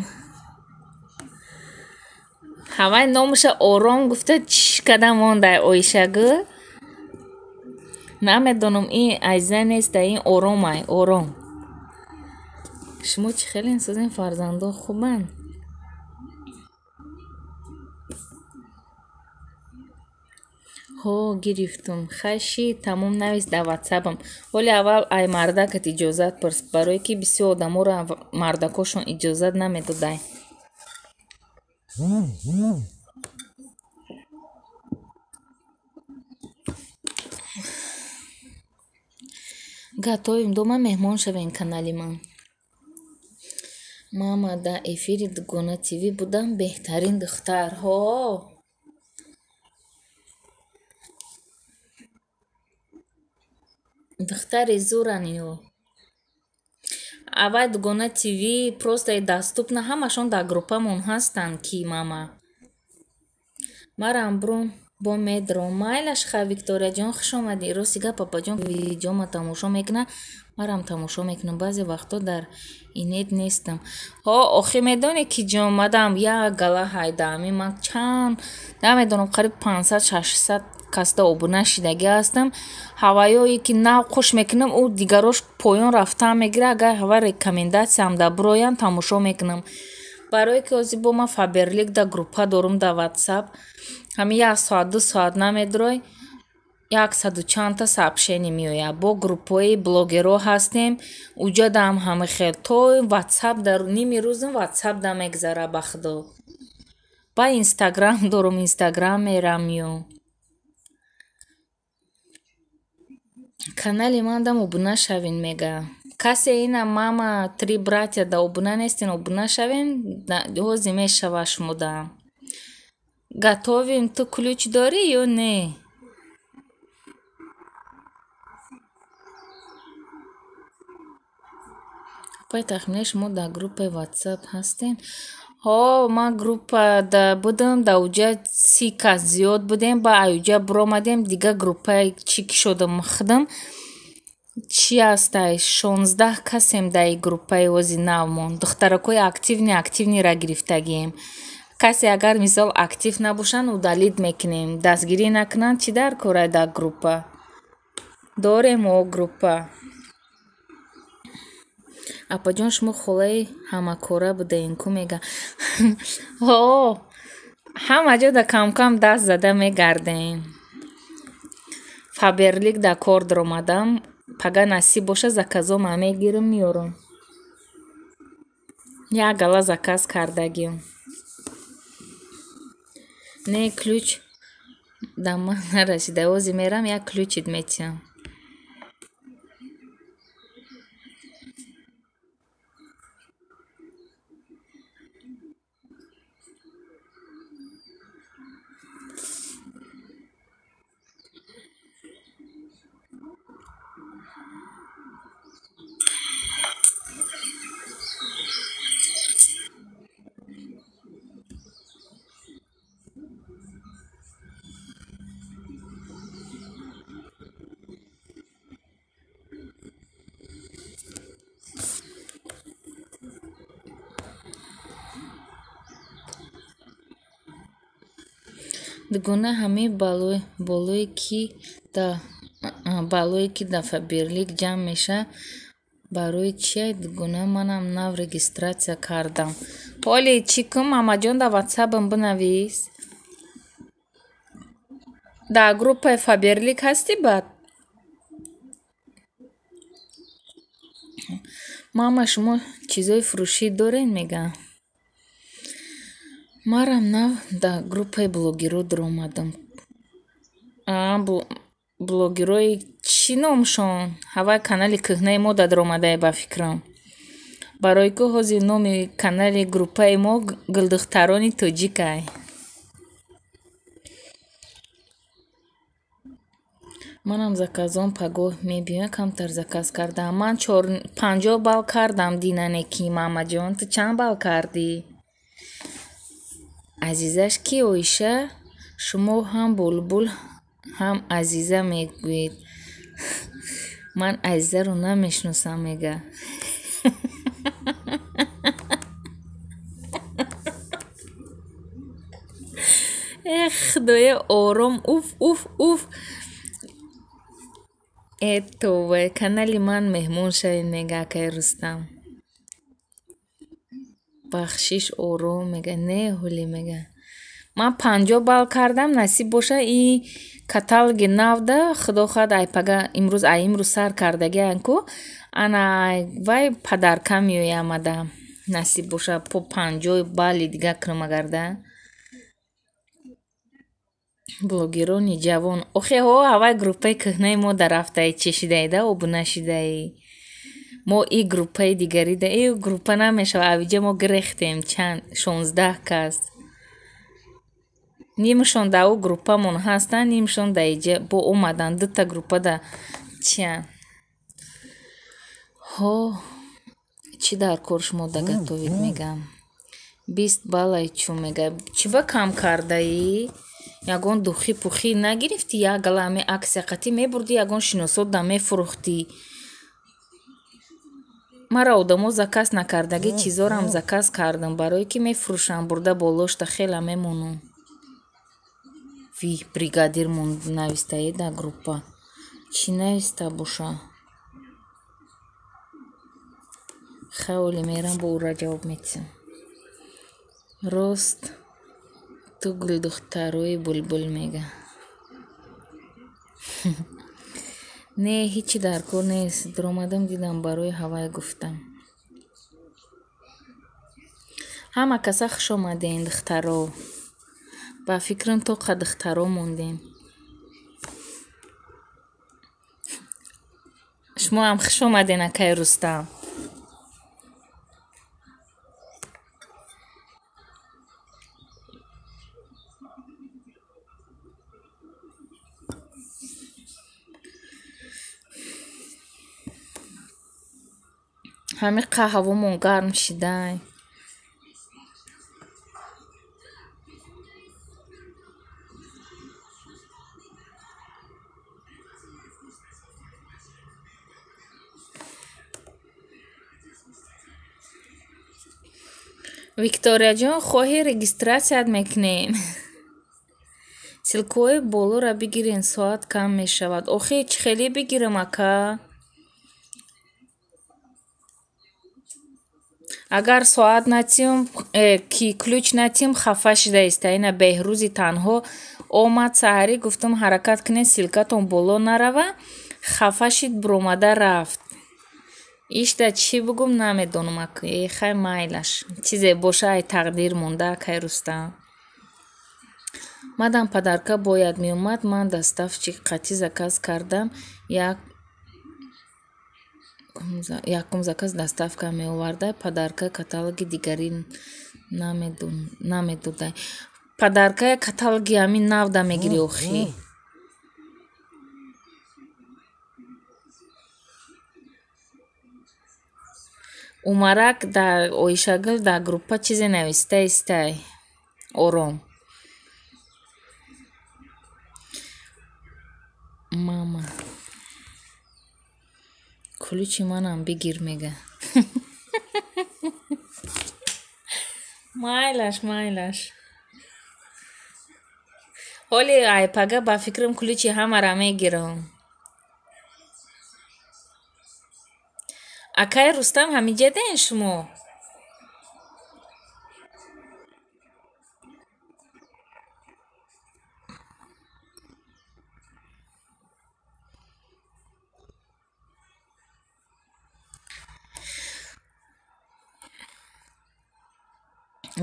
ҳавай номаша ором гуфта чиш када мондай Оишагӯ. Намедонам, ин айза неста, ин оромай, ором. Шумо чӣ хеле созен, фарзандо хубанд? Ҳо, гирифтум. Хай ши, тамом навис дар ватсапам. Ҳоли аввал ай мардакат иҷозат пурс, барое ки бисёр одаморо мардакошон иҷозат намедодай. Готовим дома, меҳмон шавем канали ман. Мама, дар эфири Дугона ТВ будам, беҳтарин духтар. Ҳо. Духтари зуран ино. Аввай Дугона ТВ просто доступна, ҳамашон дар группамон ҳастанд, ки мама. Марам брун бо медром. Майлаш хай, Викторияҷон, хуш омадӣ. Рости гап, папаҷон видеома тамошо мекунад, марам тамошо мекунам. Баъзе вақтҳо дар инет нестам. Ҳо, охи медонӣ ки ҷон, мадам як гала ҳайдаами ман чанд намедонам, қариб 500-600 касда обуна шидагӣ ҳастам. Ҳаваёе ки нав қуш мекунам, ӯ дигарош поён рафтан мегирад. Агар ҳава рекомендатсиям да бироянд, тамошо мекунам. Барое ки ҳозир бо ман Фаберлик да группа дорум дар ватсап, ҳамин як соат ду соат намедурой, яксаду чандта сообщение меояд. Бо группаҳои блогерҳо ҳастем, уҷадаам ҳама хел. То ватсап дар ними рӯзам ватсап да мегзара, ба худо. Ба инстаграм дорум, инстаграм мерам меём. Канали ман дам обуна шавен, мега. Касе ина мама три братья да обуна нестен, обуна шавен, ҳозир мешава шумода. Готовим, ту ключ дорӣ ё не? Апай тахмина, шумо дар группаи ватсап ҳастен? Ҳо, ман группада будам, дар уҷа 30 кас зиёд будем, ба аюҷа биромадем, дигар группаи чӣ ки шудам худам. Чӣ ҳастай? 16 касем дар группаи ҳози навмон. Духтаракҳои активный активныйра гирифтагием. Касе агар мисол актив набошанд, удалить мекунем. Дастгирӣ накунанд, чӣ дар корай дар группа? Дорем о группа. Апаҷон, шумо холаи ҳамакора будаен ку, мега. Ҳо, ҳама ҷо да камкам даст зада мегардем. Фаберлик да кор даромадам. Пага насиб боша, заказома мегирам, меёрам. Як гала заказ кардагиам. Не, ключ Да ман нарасида. Ози мерам як ключит метиҳам. Дугона ҳамаи болое ки да Фаберлик ҷамъ мешавад, барои чия дугона манам нав регистрация кардам. Ҳоле чӣ кун, Мамаҷон, дар ватсапам бинавис. Дар группаи Фаберлик ҳастӣ баъд? Мама, шумо чизои фурӯшӣ доред, мегӯям. Марам нав дар группаи блогерҳо даромадам. Блогерҳои чӣ номшон? Ҳавай канали кӯҳнаи мо да даромадае ба фикрам. Барои ку ҳозир номи канали группаи мо Гулдухтарони тоҷикай. Манам заказон пагоҳ мебиёям, камтар заказ кардам. Ман 50 балл кардам динане ки, Мамаҷон, ту чанд балл кардӣ? Азизаш ки Оиша? Шумо ҳам булбул ҳам Азиза мегӯед. Ман Азизаро намешиносам, мега. Эх, худоя, ором, уф, уф, уф. Э товба, канали ман меҳмон шавед, мега акай Рустам. Бахшиш, ором, мега. Не, ҳули, мега. Ман 50 балл кардам, насиб боша и каталоги навда, худо хоҳад айпага имрӯз ай имрӯз сар кардагиан ку, ана вай падарка меоямада. Насиб боша по 50 балли дига кунам агарда. Блогерони ҷавон. Охе ҳо, ҳавай группаи кӯҳнаи мо да рафтаи чешидаида, обуна шидаи. Мо и группаи дигарида, и группа намешава, авиҷа мо гирехтем чанд 16 кас. Нимшон да ӯ группамон ҳастанд, нимшон да иҷа бо омадан, дута группа да чиян. Ҳо, чӣ дар кор шумо да готовит, мегам. 20 баллай чӯ, мега. Чӣ ба кам кардаӣ? Ягон духи пухӣ нагирифтӣ, як гала ҳаме аксия қатӣ мебурдӣ, ягон шиносот да мефурӯхтӣ. Мара одамо заказ накардаги чизорам заказ кардам, барое ки мефурӯшам, бурда болошта хела мемонам. Ви, бригадир навистае дар группа. Чӣ нависта боша? Хаволи мерам бо ура ҷавоб метиҳам. Рост ту гулдухтарои булбул, мега. Не, ҳичи дар кор нест. Даромадам дидам, барои ҳавай гуфтам. Ҳама каса хуш омадем, духтаро. Ба фикрам то қа духтаро мондем. Шумо ҳам хуш омаден, акай Рустам. Ҳамин қа ҳавомон гарм шидай. Викторияҷон, хоҳӣ регистратсият мекунем. Ссылкаҳои болоро бигирен, соат кам мешавад. Охи, чӣ хеле бигирам, ака? Агар соат натиҳам, ки ключ натиҳам, хафа шида иста. Ина Беҳрӯзи танҳо омад саҳарӣ, гуфтам ҳаракат кунед, ссылкатон боло нарава. Хафа шид, биромада рафт. Ишта чӣ бугум намедонам. Э, хай майлаш. Чизе боша ай тақдир монда, акай Рустам. Мадам подарка бояд меомад, ман доставщик қатъи заказ кардам, якум заказ доставка меоварда, подарка каталоги дигарӣ намедодай. Подарка каталоги ҳамин навда мегирӣ охӣ. Умарак дар Оишагул дар группа чизе нависта истай. Ором. Мама. Ключи манам бигир мега. Майлаш, майлаш. Ҳоли айпага ба фикрам ключи ҳамара мегирам. Акай Рустам ҳамиҷа ден шумо?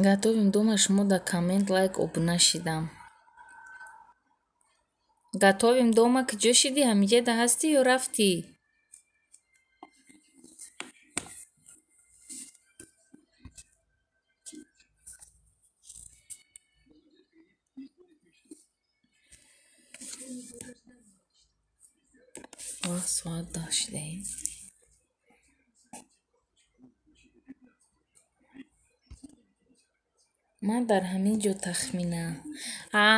Готовим дома шумо дар коммент лайк обуна шидам. Готовим дома куҷо шидӣ? Ҳамиҷа ҳастӣ ё рафтӣ? Вақт соат 10 шидаем. Ман дар ҳамин ҷо тахмина. Ҳа,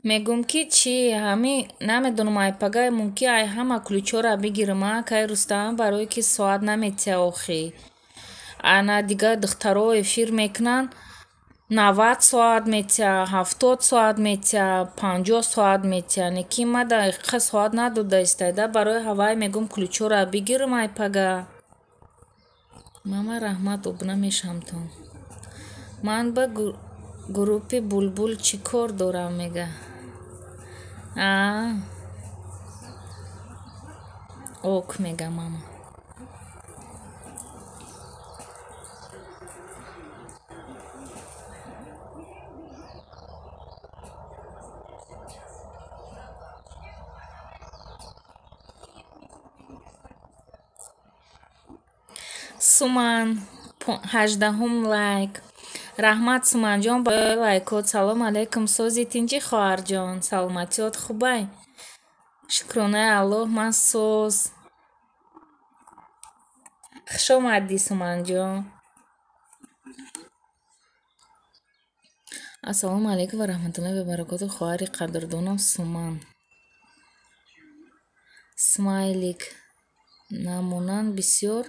мегӯм ки чӣ, ҳами намедонам айпага мумкин ай ҳама ключҳоро бигирам, а кай Рустам, барое ки соат наметия охӣ. Ана дигар духтаро эфир мекунанд, 90 соат метия, 70 соат метия, 50 соат метия. Неки ма дақиқа соат надода истода, барои ҳавай мегӯм ключҳоро бигирам айпага. Мама раҳмат, обуна мешавамтон. Ман ба группи Булбул чӣ кор дорам мега? А ок мега мама. Суман 18-ум лайк. Раҳмат Суманҷон барои лайкот. Салом алейкум, сози тинҷӣ хоҳарҷон. Саломатиёт хубай? Шукронаи Аллоҳ, ман соз. Хуш омадӣ Суманҷон. Ассалому алайкум ва раҳматуллоҳи ва баракотуҳ, хоҳари қадрдонам Суман. Смайлик намонанд бисёр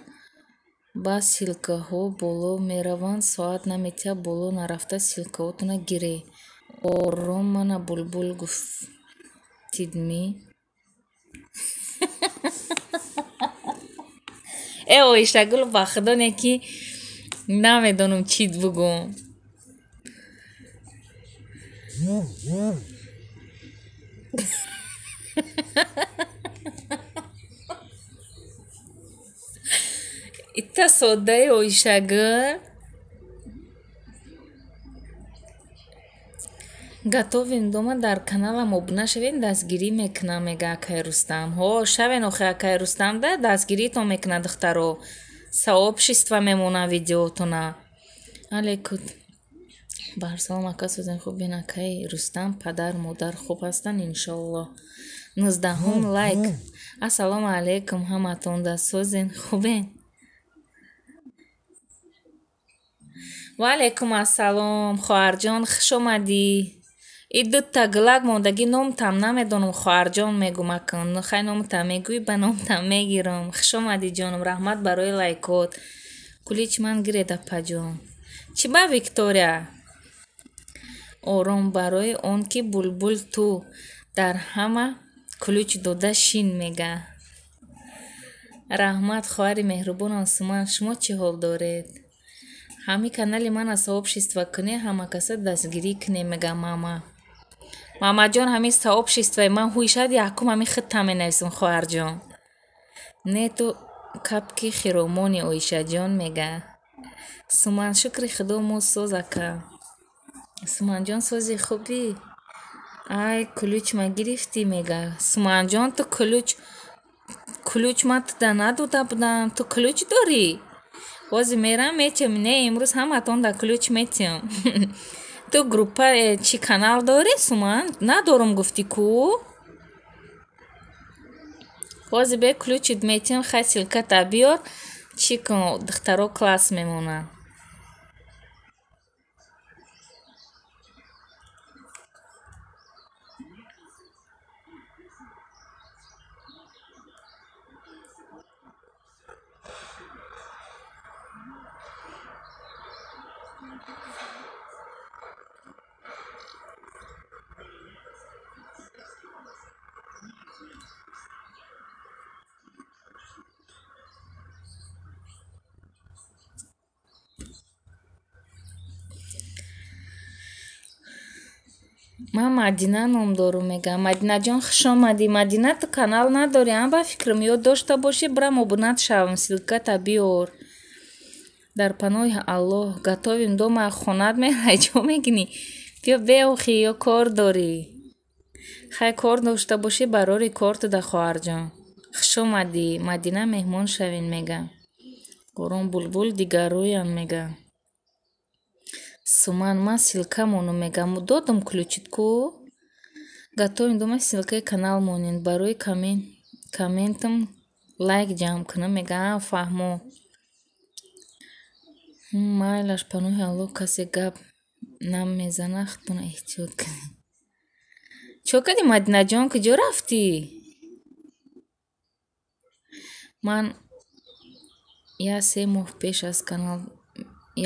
ба ссылкаҳо боло мераванд, соат наметиҳад, боло нарафта ссылкаҳотона гире. Ором мана Булбул гуфтидмӣ? Э Оишагул, ба худо не ки намедонам чӣ бугӯм. Ита соддаи Оишагул. Готовим дома дар каналам обуна шавед, дастгирӣ мекунам, мега акай Рустам. Ҳо, шавен охи акай Рустам да дастгиритон мекунад духтаро. Сообщество мемона видеотона. Алейкум. Барсалом ака, созен хуб бин акай Рустам, падар модар хуб ҳастанд иншоаллоҳ. 19-ум лайк. Ассалому алайкум ҳаматон да созен хубен? Ва алайкум ассалом хоҳарҷон, хуш омадӣ. И дута гулак мондагӣ номтам намедонам хоҳарҷон мегӯм акун. Хай номтам мегӯӣ, ба номтам мегирам. Хуш омадӣ ҷонам, раҳмат барои лайкот. Кулич ман гиред апаҷон. Чӣ ба Виктория? Ором барои он ки Булбул ту дар ҳама ключ дода шин мега. Раҳмат хоҳари меҳрубонам Суман, шумо чӣ ҳол доред? Ҳами канали мана сообщество кунед, ҳама каса дастгирӣ кунед мега мама. Мамаҷон, ҳами сообществои ман ҳуйшад якум ҳами худта менависам хоҳарҷон. Не ту капки хиромони Оишаҷон мега. Суман, шукри худо мо соз ака. Суманҷон сози хубӣ? Ай, ключ ма гирифтӣ, мега. Суманҷон, ту ключ ма туда надода будам. Ту ключ дорӣ? Ҳозир мерам, метиҳам. Не, имрӯз ҳаматон да ключ метиҳам. Ту группа чӣ канал дорӣ, Суман? Надорум гуфтӣ ку? Ҳозир бе ключит метиҳам, хай ссылката биёр. Чӣ кун, духтаро класс мемонанд. Ман Мадина ном дорум, мегӯям. Мадинаҷон, хуш омадӣ. Мадина, ту канал надорӣ, ам ба фикрам ёд дошта бошӣ, бирам обунат шавам, ссылката биёр. Дар паноҳи Аллоҳ, готовим дома, хонат мерай, ҷо мекунӣ? Биё беохӣ ё кор дорӣ? Хай, кор дошта бошӣ, барори кор туда, хоҳарҷон. Хуш омадӣ. Мадина, меҳмон шавин, мегӯям. Ором булбул дигаррӯянд, мегӯям. Суман, ман ссылка монум, мегӯям. Додум ключит ку? Готовим дома, ссылкаи канал монед. Барои комментам лайк ҷамъ кунам, мегӯям. Фаҳмо. Майлаш, паноҳи Аллоҳ, касе гап намезана, худтона эҳтиёт кунед. Чо кардӣ, Мадинаҷон, куҷо рафтӣ? Ман 1-3 моҳ пеш аз канал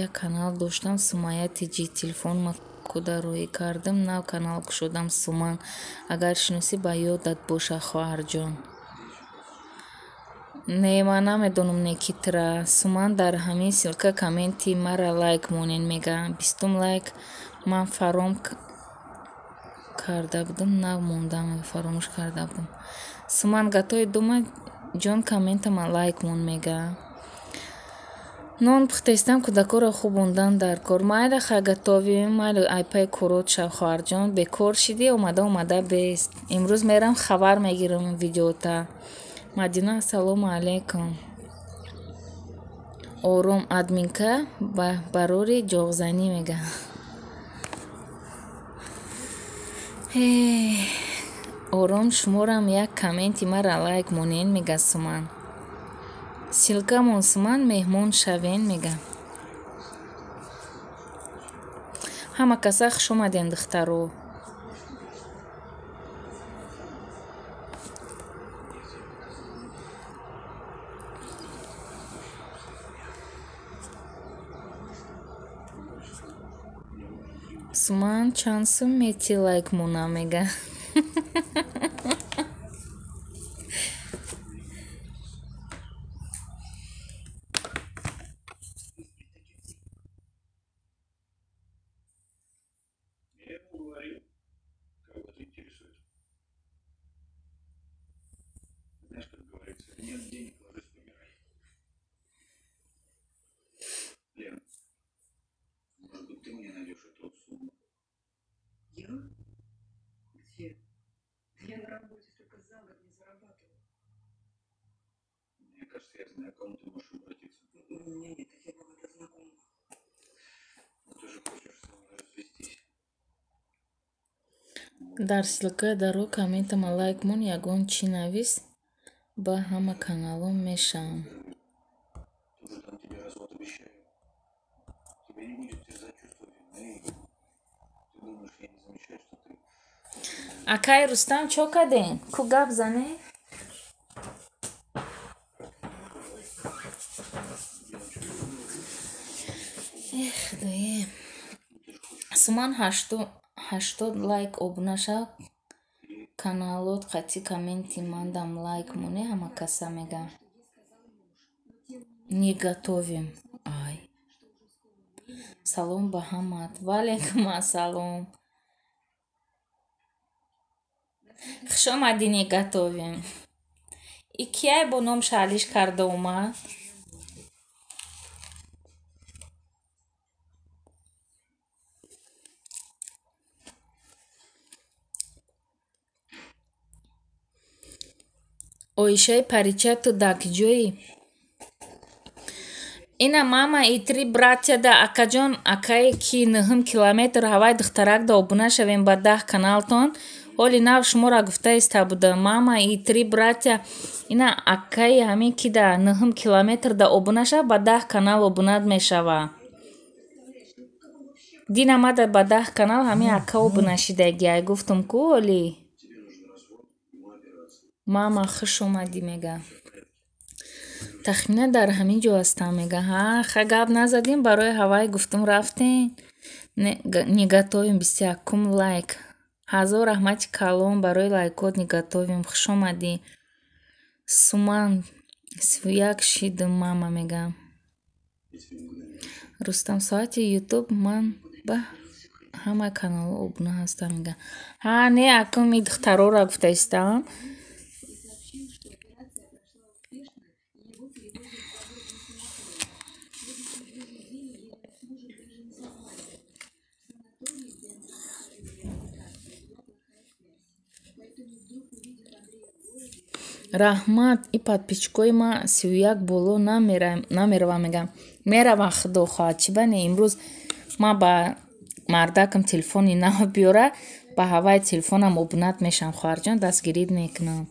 як канал доштам, Сумая ТЖ. Телефонма куда роҳӣ кардам, нав канал кушодам, Суман. Агар шиносӣ, ба ёдат боша, хоҳарҷон. Не, ман намедонам Некитра. Суман, дар ҳамин ссылка комменти мара лайк монед, мегӯям. 20-ум лайк ман фаром карда будам, нав мондам, фаромӯш карда будам. Суман, готови дома, ҷон, комментама лайк мон, мегӯям. Нон пухтаистам, кӯдакоро хуб мондан дар кор. Майла, хай, готовим, майла, айпай корот шав, хоҳарҷон. Бекор шидӣ, омада омада бест. Имрӯз мерам, хабар мегирам видеота. Мадина, ассалому алайкум. Ором админка барори ҷоғзанӣ, мегӯям. Ором, шуморам як комменти мара лайк монед, мега Суман. Ссылкамон, Суман, меҳмон шавен, мегӯям. Ҳама каса хуш омадем, духтаро. Суман, чанд сум мети лайк мона, мега. Я ему говорил, кого это интересует. Знаешь, как говорится, нет денег, ложись, помирай. Лен, может быть, ты мне найдешь эту сумму? Я? Где? Да я на работе столько за год не зарабатываю. Мне кажется, я знаю, к кому ты можешь обратиться. У меня нет таких богатых знакомых. Но ты же хочешь со мной развестись. Дар ссылка даро комментама лайк мон, ягон чӣ навис, ба ҳама каналҳо мешавам. Тоже там тебе развод обещаю. Тебя не будет терзать чувство вины. Ты думаешь, я не замечаю, что ты... Акай Рустам, чо кардем? Ку гап зане? Эх, худое. Суман, 80 лайк обуна шав, каналот қатъи комменти мандам лайк моне, ҳама каса, мегӯям. Не готовим. Ай. Салом ба ҳамат. Ваалайкум ассалом. Хуш омадӣ, не готовим. И кияй бо ном шалиш карда омад? Оишаи парича ту дар киҷоӣ? Ина мама и три братья да акаҷон, акае ки нӯҳум километр ҳавай духтарак да обуна шавем ба 10 каналтон. Ҳоли нав шуморо гуфта иста буда. Мама и три братья ина акаи ҳамин ки да нӯҳум километр да обуна шава, ба 10 канал обунат мешава. Дин омада ба 10 канал ҳамин ака обуна шидаги. Ай гуфтум ку оли. Мама хуш омадӣ мега. Тахмина дар ҳамин ҷо ҳастам мега. Ҳа, ха гап назадем, барои ҳавай гуфтум рафтем. Не готовим 21 лайк. Ҳазор раҳмати калон барои лайкот не готовим. Хуш омадӣ. Суман 31 шидум мама мега. Рустам соати ютуб ман ба ҳама каналҳо обуна ҳастам мега. Ҳа, не, акум и духтарора гуфта истам. Раҳмат, и подписчикои ма 31 боло намеравам мегам. Меравам, худо хоҳад, чӣ ба не, имрӯз ма ба мардакам телефони нав биёра, ба ҳаваи телефонам обунат мешавам, хоҳарҷон, дастгирит мекунам.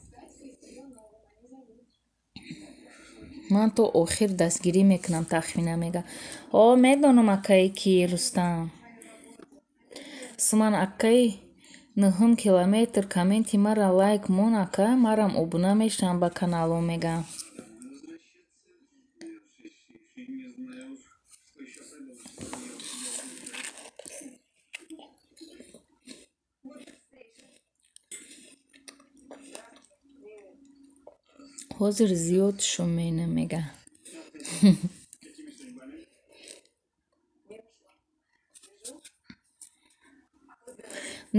Ман то охир дастгирӣ мекунам, тахмина мега. О, медонам акаи ки Рустам. Суман акаи нӯҳум километр комменти мара лайк мон ака, марам обуна мешавам ба каналҳо мега. Ҳозир зиёд шумена мега.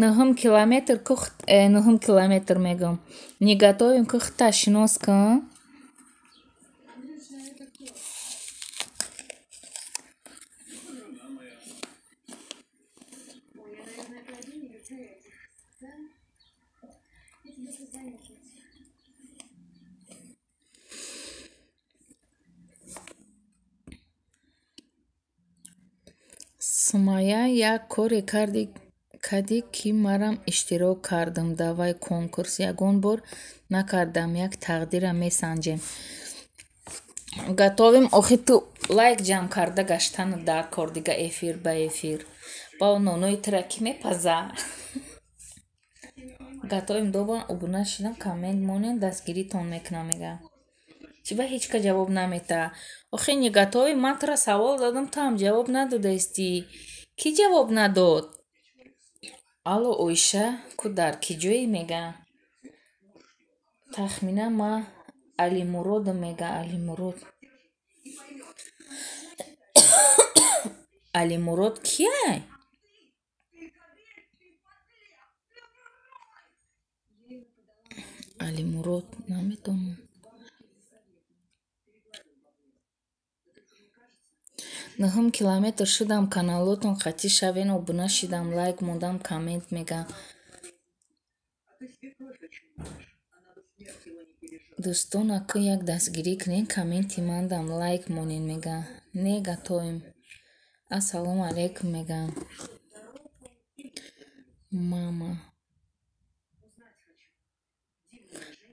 Нӯҳум километр ку нӯҳум километр мегӯм. Не готовим ку худта шинос кун. Сумая як коре кардӣ ки марам иштирок кардам дар вай конкурс. Ягон бор накардам, як тақдирам месанҷем. Готовим, охи ту лайк ҷамъ карда гаштану дар кор дига эфир ба эфир. Ба нонои тура кӣ мепаза? Готовим добан обуна шидам, коммент монем, дастгиритон мекунам мега. Чӣ ба ҳеҷ ка ҷавоб намета? Охи не готовим, ман тура савол додам, ту ҳам ҷавоб надодаистӣ. Кӣ ҷавоб надод? Алло, Оиша, ку дар кӣ ҷое мега? Тахмина ма Алимуродам мега, Алимурод. Алимурод кияй? Алимурод наметонам. Нӯҳум километр шудам, каналотон қатъӣ шавен, обуна шидам, лайк мондам, коммент мега. Дӯстон, ака як дастгирӣ кунед, комменти мандам лайк монед мега. Не готовим. Ассалому алайкум мега. Мама.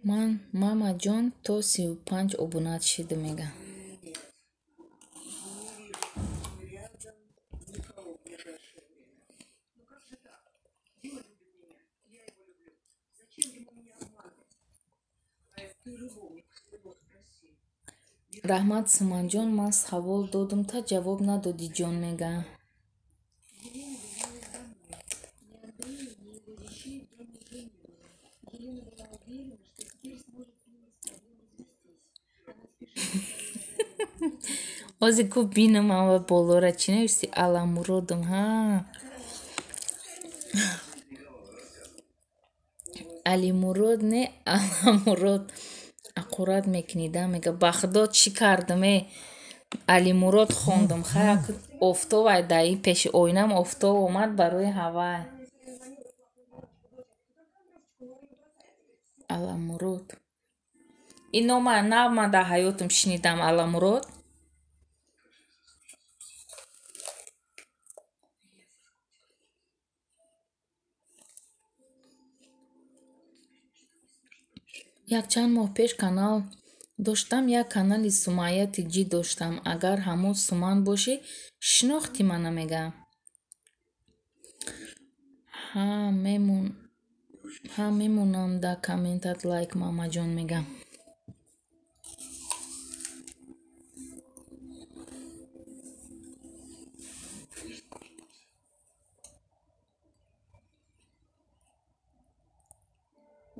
Ман мамаҷон то 35 обунат шидам мега. Раҳмат Суманҷон, ман савол додум та ҷавоб надодӣ ҷон мега. Ози ку бинам ава болора чӣ нависти? Аламуродам, ҳа. Алимурод не, Аламурод. Ақурат мекунида мега. Ба худо чӣ кардам е? Алимурод хондам. Хай офтоб ай дар ин пеши оинам офтоб омад барои ҳавай. Аламурод. Ин нома нав ман дар ҳаётам шунидам, Аламурод. Якчанд моҳ пеш канал доштам, як канали Сумайя Тиҷӣ доштам. Агар ҳамон Суман бошӣ, шинохти мана мега. Ҳа, мемонам дар комментат лайк, Мамаҷон мега.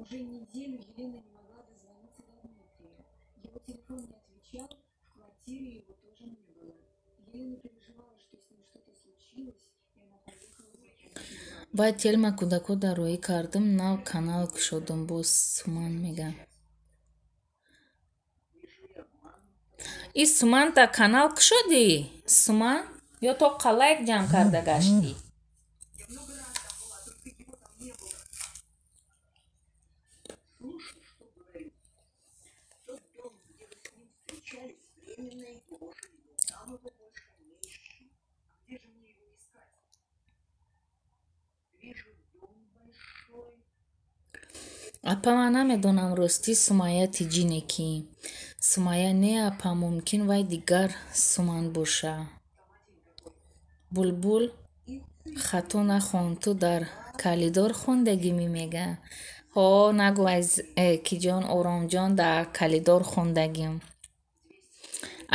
Уже неделю Елена не могла дозвониться до Дмитрия. Его телефон не отвечал, в квартире его тоже не было. Елена переживала, что с ним что-то случилось, и она поехала за помощью. Баъд телма кӯдако дароӣ кардам, нав канал кушодам, боз Суман мега. И Суманта канал кушодӣ? Суман? Ё то қалайк ҷамъ карда гаштӣ? Я много раз там была, только его там не было. Слушай, что говорю. Тот дом, где вы с ним встречались, временно и брошенный дом. Там его больше не ищи. А где же мне его искать? Вижу дом большой. Апа, ман намедонам, ростӣ Сумайя Тиҷӣ не ки. Сумайя не, апа, мумкин вай дигар Суман боша. Булбул хато нахон, ту дар калидор хондагӣ мемега. Ҳо, нагӯ аз киҷон, Оромҷон, дар калидор хондагим.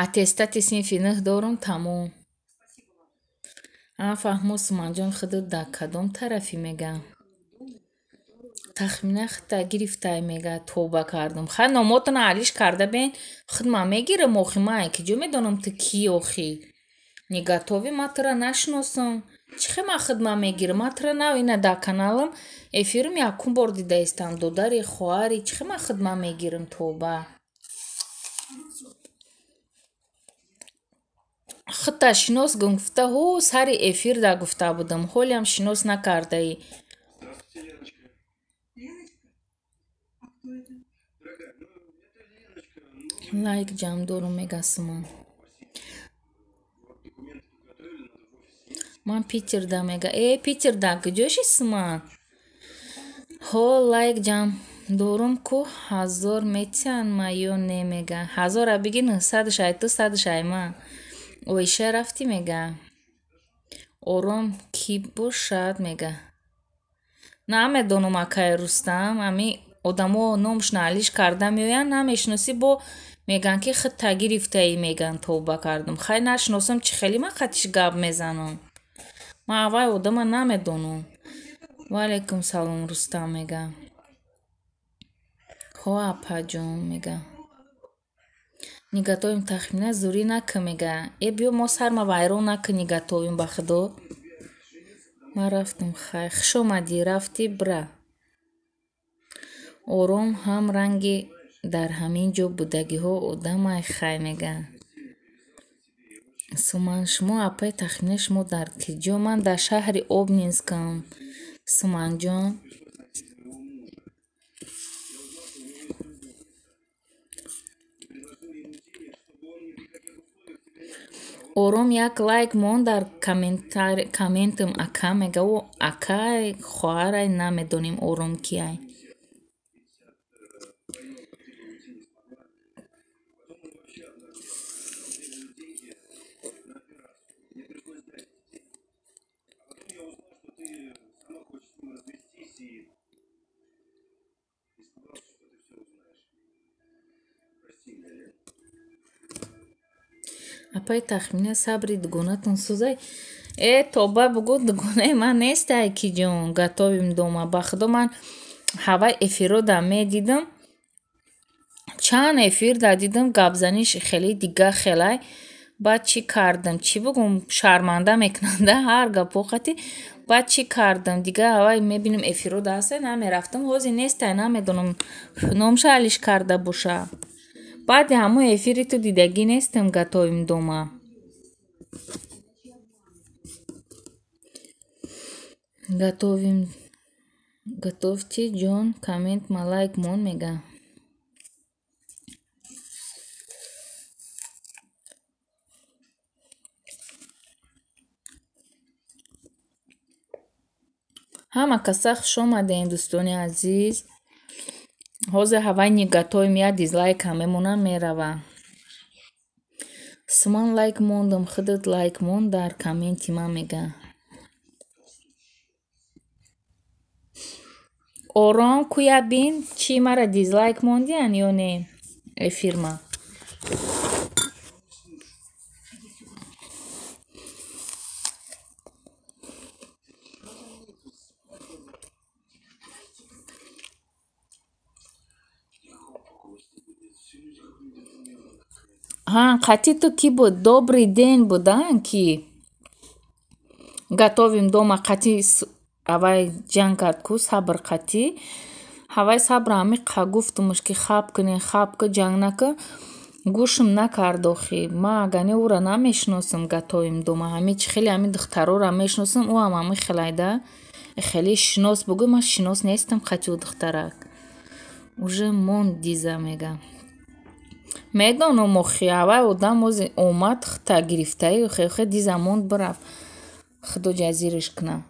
Аттестати синфи нӯҳ дорум, тамом. А фаҳмо, Суманҷон, худат дар кадом тарафӣ мега? Тахмина худта гирифтай мега, тавба кардам. Хай номотона алиш карда бен, худ ман мегирам охи, ман киҷо медонам ту кӣ охи. Нигатови ман тура нашиносам. Чӣ хел ман худ ман мегирам? Ман тура нав ина дар каналам эфирам якум бор дидаистам. Додари, хоҳари, чӣ хел ман худ ман мегирам, тавба. Худта шинос гум гуфта, ҳу сари эфир да гуфта будам. Ҳолиам шинос накардаӣ. Здравствуйте, Леночка. Леночка? А кто это? Дорогая, ну это Леночка, ну Лайк ҷамъ дорум мега Суман. вот документы подготовили, надо в офис съездить. Ман Питерда мега. Э, Питерда куҷоши Суман? Ҳо, лайк ҷамъ дорум ку ҳазор метиҳанд ма ё не мега. Ҳазора биги нӯҳсадаш ай ту, садаш ай ман. Оиша рафтӣ мега. Ором кӣ бошад мега. Намедонам акай Рустам, ами одамо номашона алиш карда меоянд, намешиносӣ, бо мегӯянд ки худта гирифтаӣ мегӯянд, тавба кардам. Хай нашиносам, чӣ хеле ман қатиш гап мезанам. Ман аввай одама намедонам. Ва алайкум салом, Рустам мега. Ҳо, апаҷон мега. Нигатовим тахмина зурӣ накун мега. Э биё мо сарма вайрон накун нигатовим ба худо. Ман рафтам хай. Хуш омадӣ, рафтӣ бира. Ором ҳам ранги дар ҳамин ҷо будагиҳо одамай хай мега. Суман, шумо апаи тахмина шумо дар киҷо? Ман дар шаҳри Обнинскам. Суманҷон. Ором як лайк мон дар комментам ака мега. Ӯ акай, хоҳарай намедонем Ором киай. Мне пришлось дать эти деньги. А потом я узнал, что ты сама хочешь с ним развестись и испугался, что ты все узнаешь. Прости меня, Лен. Апаи тахмина сабри дугонатон сӯзай. Э, тоба бугӯ, дугонаи ман нестай ки ҷон, готовим дома. Ба худо ман ҳавай эфиро да медидам. Чанд эфир да дидам, гапзаниш хеле дига хелай. Баъд чӣ кардам? Чӣ бугум, шарманда мекунанда ҳар гапо қати. Баъд чӣ кардам? Дига ҳавай мебинам эфиро да ҳастай, намерафтам. Ҳозир нестай, намедонам номша алиш карда боша. Баъди ҳамон эфири ту дидагӣ нестам, готовим дома. Готовим, готовьте, ҷон, коммент ма лайк мон мега. Ҳама каса хуш омадем, дӯстони азиз. Ҳозир ҳавай нигатои меяд, дизлайкам мемонам, мерава. Суман лайк мондам, худат лайк монд дар комменти ман мега. Ором куя бин, чӣ мара дизлайк мондиян ё не эфирма? Ҳа, қатъи ту кӣ буд? Добрый день буд, а ки готовим дома қатъи ҳавай ҷанг кард ку сабр қатъӣ. Ҳавай сабр ҳамиқа гуфтумш ки хаб кунен, хаб ку, ҷанг наку. Гӯшм накард охи. Ман агане ӯра намешиносам готовим дома. Ҳами чи хеле ҳами духтарора мешиносам, ӯ ҳам ҳами хелайда. Хеле шинос бугӯ, ман шинос нестам қатъи ӯ духтарак. Уже монд диза мега. Медонам охи, аввал одам ози омад хта гирифтаи, хе диза монд бирафт. Худо ҷазираш кунад.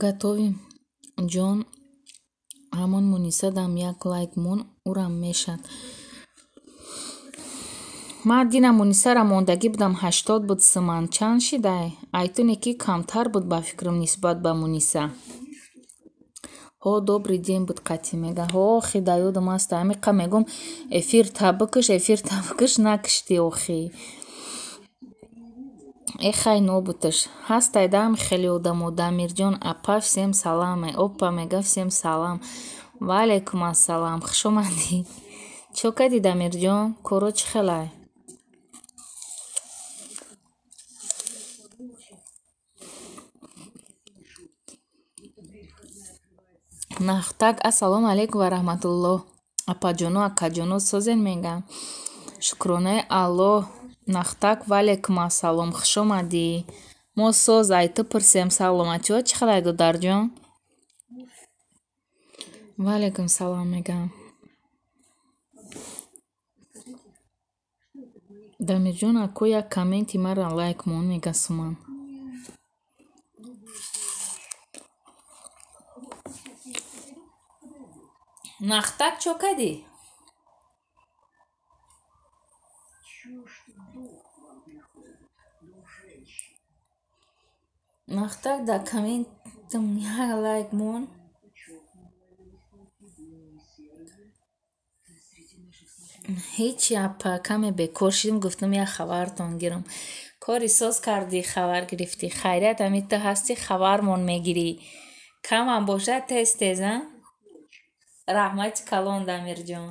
Готовим ҷон, ҳамон Муниса дам як лайк мон, ӯрам мешад. Ман дина Мунисара мондагӣ будам, 80 буд суман. Чанд шидай? Айтуне ки камтар буд ба фикрам нисбат ба Муниса. Ҳо, добрый день буд қатъӣ мега. Ҳо, охи, да ёдам аст. Ҳамиқа мегӯм, эфир та бикуш, эфир та бикуш, накушти охи. Эхай нобуташ. Ҳастай дам хеле одамо. Дамирҷон апа всем салам. Опа мега всем салам. Ва алайкум ассалам. Хуш омадӣ. Чо кардӣ Дамирҷон? Коро чӣ хелай? Нахтак ассалому алайкум ва раҳматуллоҳ. Апаҷоно, акаҷоно созен мегам. Шукронаи Аллоҳ. Нахтак ва алайкум ассалом. Хуш омадӣ. Мо соз ай ту пурсем саломатиҳо чӣ хелай додарҷон? Ва алайкум салом мегам. Дамирҷон ако як комменти мара лайк мон мега суман. Нахтак чо кардӣ? Нахтак дар комментам як лайк мон. Ҳечи апа, каме бекор шидим, гуфтам як хабартон гирам. Кори соз кардӣ, хабар гирифтӣ. Хайрият ҳами ту ҳастӣ, хабармон мегирӣ. Камам бошад тез тез, а? Раҳмати калон, Дамирҷон.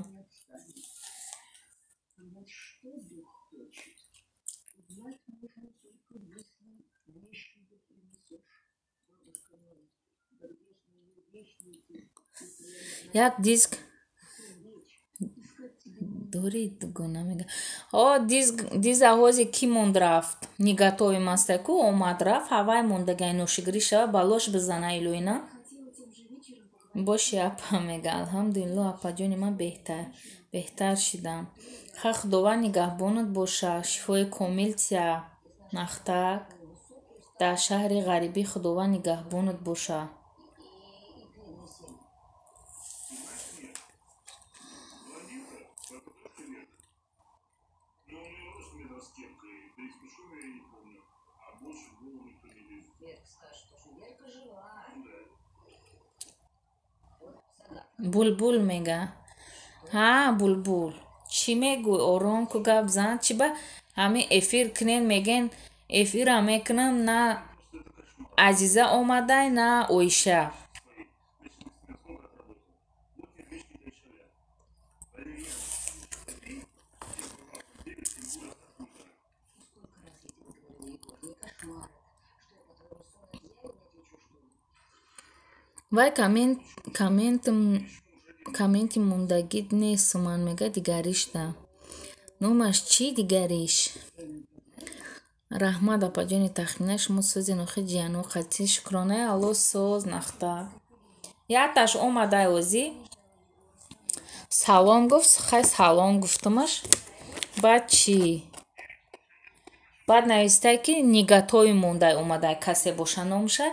Як диск дорӣ дугона мега. О, диск диза ҳози кӣ монд рафт? Нигатови мастай ку омад рафт, ҳавай мондагай ношигирӣ шава, балош бизана илоина. Боши апа мега. Алҳамдулиллоҳ апаҷони ман беҳтар шидам. Ха, Худованд нигаҳбонат боша, шифои комил тия. Нахтак дар шаҳри ғарибӣ Худованд нигаҳбонат боша. Булбул мега. Ҳа, Булбул. Чӣ мегӯй? Ором ку гап зан. Чӣ ба ҳамин эфир кунен меген эфира мекунам на Азиза омадай, на Оиша. Вай комменти мондагит нест, Суман мега, дигаришда. Номаш чӣ дигариш? Раҳмат, апаҷони Тахмина, шумо сӯзи нохи ҷияно қатӣ. Шукронаи Алло, соз нахта. Якташ омадай озӣ. Салом гуфт, хай салом гуфтумаш. Баъд чӣ? Баъд навистай, ки нигатои мондай омадай, касе боша номша.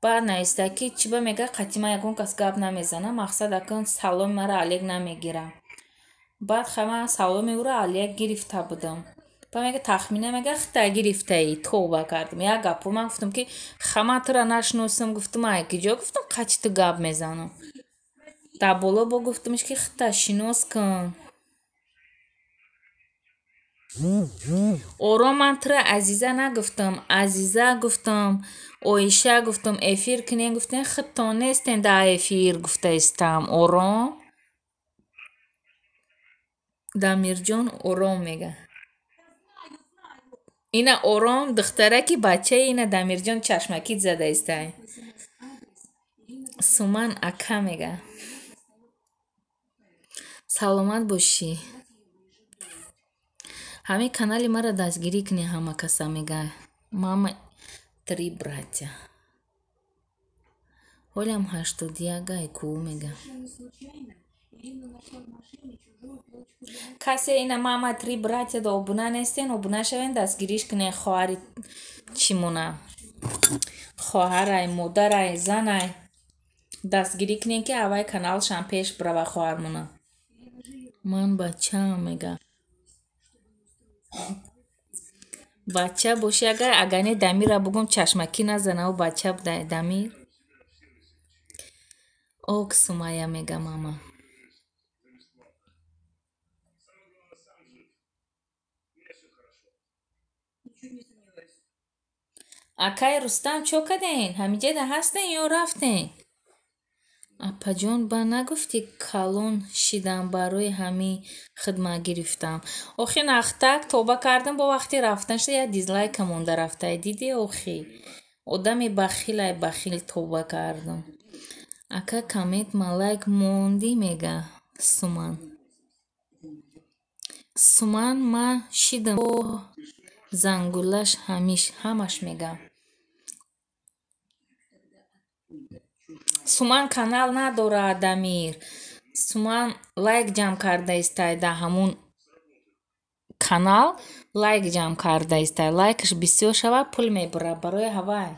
Баъд навистай, ки чӣ ба мега, қатӣ ман ягон кас гап намезанам, мақсад акун саломи мара алек намегирам. Баъд хай ман саломи ӯро алек гирифта будам. Ба мега, Тахмина мега, хита гирифтаӣ, тавба кардам. Як гапо ман гуфтам, ки ха ман тура нашиносам, гуфтам, ай киҷо, гуфтам, қачи ту гап мезанам. Дар боло бо гуфтамш, ки хита шинос кун. Ором, ман тура Азиза нагуфтам, Азиза гуфтам, Оиша гуфтам, эфир кунем гуфтем, худтон нестен дар эфир гуфтаистам. Ором. Дамирҷон ором мега. Ина ором духтараки бачаи ина Дамирҷон чашмакит задаистай. Суман ака мега. Саломат бошӣ. Ҳамин канали маро дастгирӣ кунед ҳама каса мега. Мама три братья. Ҳолям 81 ай ку мега. Совершенно случайно Ирина нашла в машине чужую пилочку для Касе ина мама три братья да обуна нестен, обуна шавен, дастгириш кунед хоҳари чимона. Хоҳарай, модарай, занай. Дастгирӣ кунед, ки аввай каналшам пеш бирава хоҳармона. Ман бачаам мега. Бача бошӣ агар, агар не Дамира бугум чашмакӣ назана, ӯ бача буда Дамир. Ок, Сумая мега мама. Самое главное, сам жив. У меня все хорошо. Ничуть не сомневаюсь. Акай Рустам, чо карден? Ҳамиҷада ҳастен ё рафтен? Апаҷон, ба нагуфтӣ, калон шидам, барои ҳамин хидмат гирифтам. Охи нахтак тоба кардам, бо вақти рафтан шуда як дизлайка монда рафтай. Дидӣ охи? Одами бахилай бахил, тоба кардам. Ака, коммент ма лайк мондӣ мега Суман. Суман ма шидам бо зангулаш ҳамиш ҳамаш мега. Суман канал надорад, Дамир. Суман лайк ҷамъ кардаистай, дар ҳамун канал лайк ҷамъ кардаистай. Лайкаш бисёр шавад, пул мебурад барои ҳавай.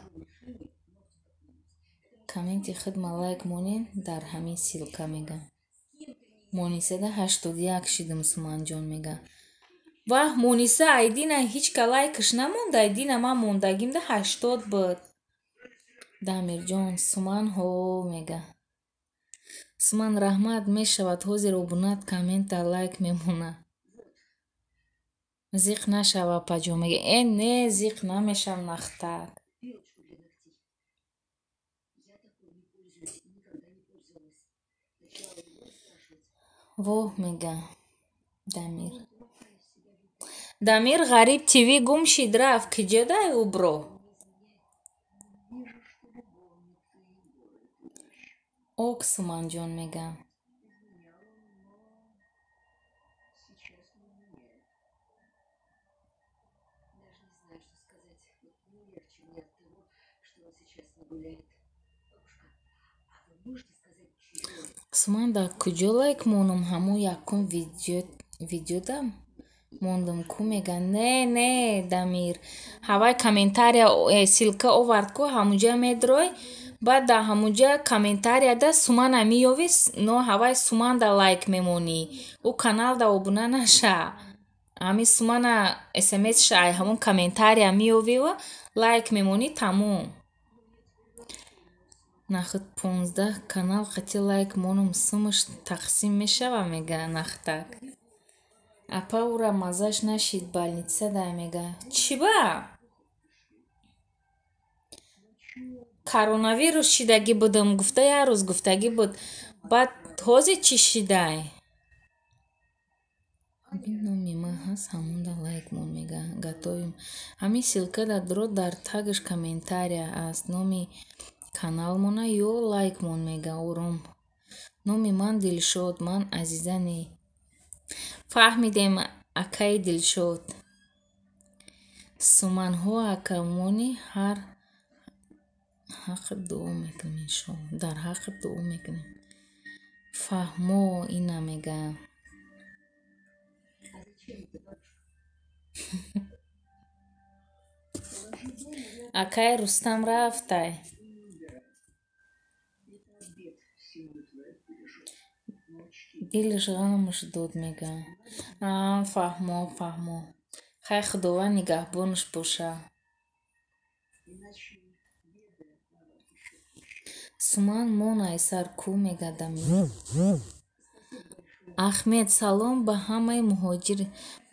Комменти худ ма лайк монед дар ҳамин ссылка мега. Монисада 81 шидам, Суманҷон мега. Ваҳ, Мониса айдина ҳеҷ ка лайкаш намонда, айдина ман мондагимда 80 буд. Дамирҷон, Суман ҳо мега. Суман раҳмат мешавад, ҳозир обунат коммента лайк мемонад. Зиқ нашава, апаҷон мега. Э не, зиқ намешавам нахтак. Пилочку для ногтей. Я такой не пользуюсь и никогда не пользовалась. Начала его расспрашивать. Воҳ мега Дамир. Он плохо себя ведет. Дамир Ғариб ТВ гум шид, рафт. Киҷодай ӯ бро? Не изменяет. Вижу, что любовница Егора это дочь. Ок, Суманҷон мега. Изменяла, но сейчас не изменяет. Даже не знаю, что сказать. Вот не легче мне от того, что он сейчас не гуляет. Бабушка, а вы можете сказать, чье это? Суман дар куҷо лайк монум, ҳамун якум видеода мондум ку мега. Не, не, Дамир. Ҳавай комментария ссылка овард ку, ҳамунҷа медрой, баъд дар ҳамунҷа комментарияда Сумана меёвӣ, но ҳавай Суманда лайк мемонӣ. Ӯ каналда обуна наша. Ҳамин Сумана смсша ай ҳамун комментария меёвиву лайк мемонӣ, тамом. Нахуд 15 канал қати лайк монум, сумаш тақсим мешава мега нахтак. Апа, ӯра маззаш нашид, больница дай мега. Чӣ ба? Коронавирус шидагӣ будам, гуфта як рӯз гуфтагӣ буд. Баъд ҳозир чӣ шидай? Ҳамин номи ман ҳаст, ҳамонда лайк мон мега. Готовим. Ҳамин ссылка дар дро, дар тагаш комментария аст. Номи Каналмона ё лайкмон мега ором. Номи ман Дилшод, ман Азиза не. Фаҳмидем, акаи Дилшод. Суманҳо акамони ҳар ҳаққат дуо мекунем иншоалло. Дар ҳаққат дуо мекунем. Фаҳмо ина мега. А зачем это, бабушка? Положи дома рядом Акай Рустам рафтай. Да, это от бед всего твоих бережет. Но учти, Дилаш ғамаш дод мега. А, фаҳмо, фаҳмо. Хай Худованд нигаҳбонаш боша. Иначе беды на вас еще пуще. Суман мон айсар ку мега Дамир. Спасибо большое. Ахмед, салом ба ҳамаи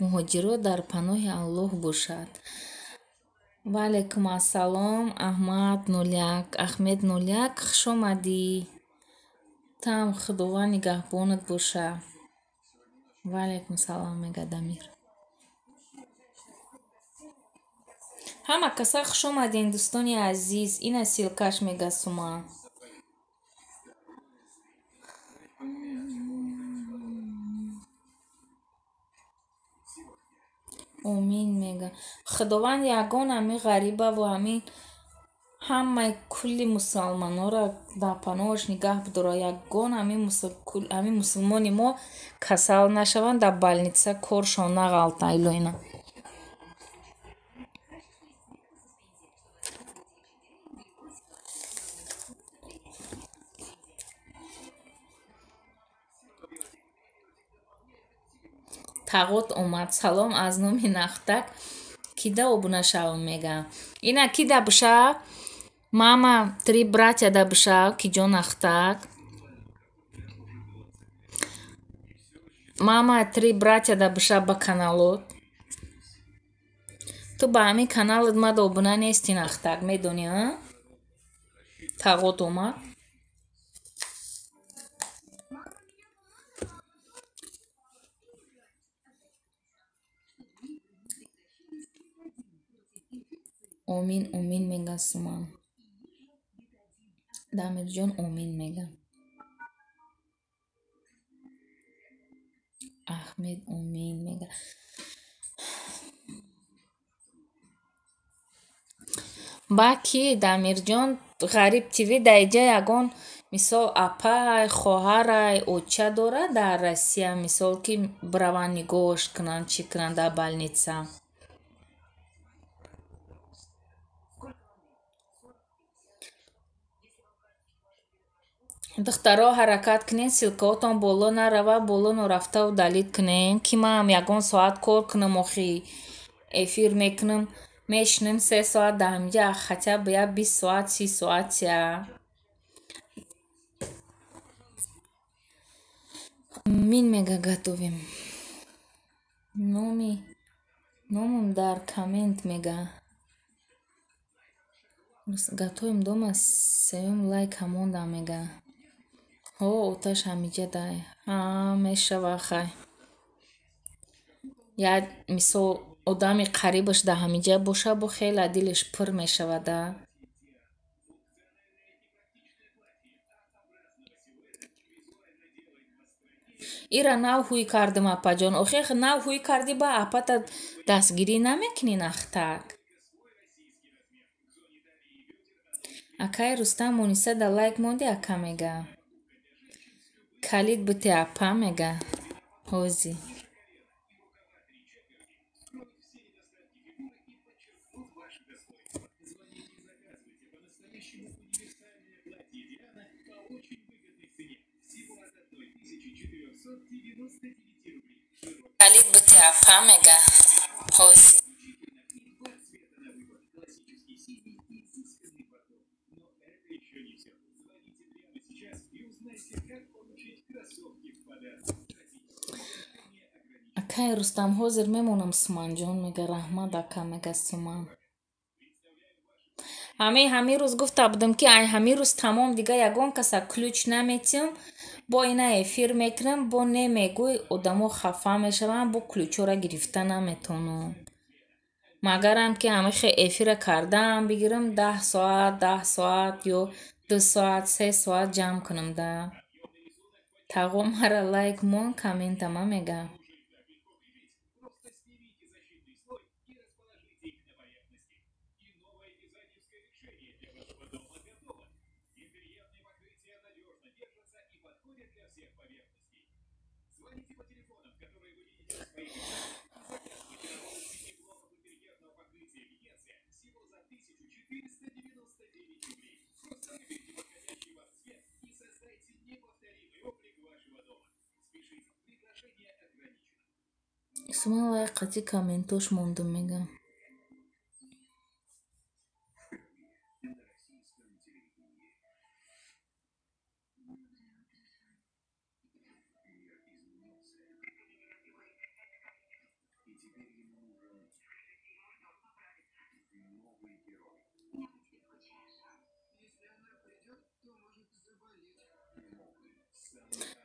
муҳоҷиро дар паноҳи Аллоҳ бошад. Ва алайкум ассалом, Аҳмад Ноляк. Ахмед Ноляк, хуш омадӣ. Там Худованд нигаҳбонат боша. Ва алайкум салом, мега Дамир. Ҳама каса хуш омадем, дӯстони азиз. Ина ссылкаш мега Суман. Омин мега. Худованд ягон ҳамин ғарибаву ҳамин ҳамаи кулли мусалмонора дар паноҳаш нигаҳ бидорад. Ягон ҳамин мусулмони мо касал нашаванд, дар больница коршон нағалта илоина. Тағот омад. Салом аз номи Нахтак. Кида обуна шавам мега. Ина кида бишав? Мама три братья да бишав, ки ҷо Нахтак. Мама три братья да бишав ба каналот. Ту ба ҳамин каналат мада обуна нести Нахтак, медонӣ, а? Тағот омад. Омин, омин мега Суман. Дамирҷон омин мега. Ахмед омин мега. Ба ки Дамирҷон Ғариб ТВ дар иҷа ягон мисол апай, хоҳарай, оча дорад дар Россия, мисол ки бираванд нигоҳш кунанд, чӣ кунанд дар больница. Духтаро ҳаракат кунед, ссылкаотон боло нарава, боло норафта удалить кунед, ки манам ягон соат кор кунам, охи эфир мекунам, мешинем 3 соат дар ҳаминҷа, хотя бы я 20 соат, 30 соат я. Мин мега готовим. Номам дар коммент мега. Готовим дома, сеюм лайк ҳамонда мега. Ҳо, оташ ҳамиҷа дай. Ҳа, мешава хай. Я мисол одами қарибаш дар ҳамиҷа боша, бо хела дилаш пур мешавада. Ира нав ҳуй кардам, апаҷон. Охи нав ҳуй кардӣ, ба апата дастгирӣ намекунӣ Нахтак. Акай Рустам Муниса да лайк монди ака мега. Калид бите апа мега. Ҳози. Калид бите апа мега. Ҳози. Акай Рустам ҳозир мемонам Суманҷон мега. Раҳмат ака мега Суман. Ҳамин рӯз гуфта будам ки ай ҳамин рӯз тамом дига ягон каса ключ наметиҳам, бо ина эфир мекунам, бо не мегӯй одамо хафа мешаванд, бо ключҳоро гирифта наметавонам. Магарам ки ҳамихе эфира кардаам бигирам 10 соат, 10 соат ё 2 соат, 3 соат ҷамъ кунам да. Тағо мара лайк мон, комментама мега. Суман лайк қатъи комментош мондум мега.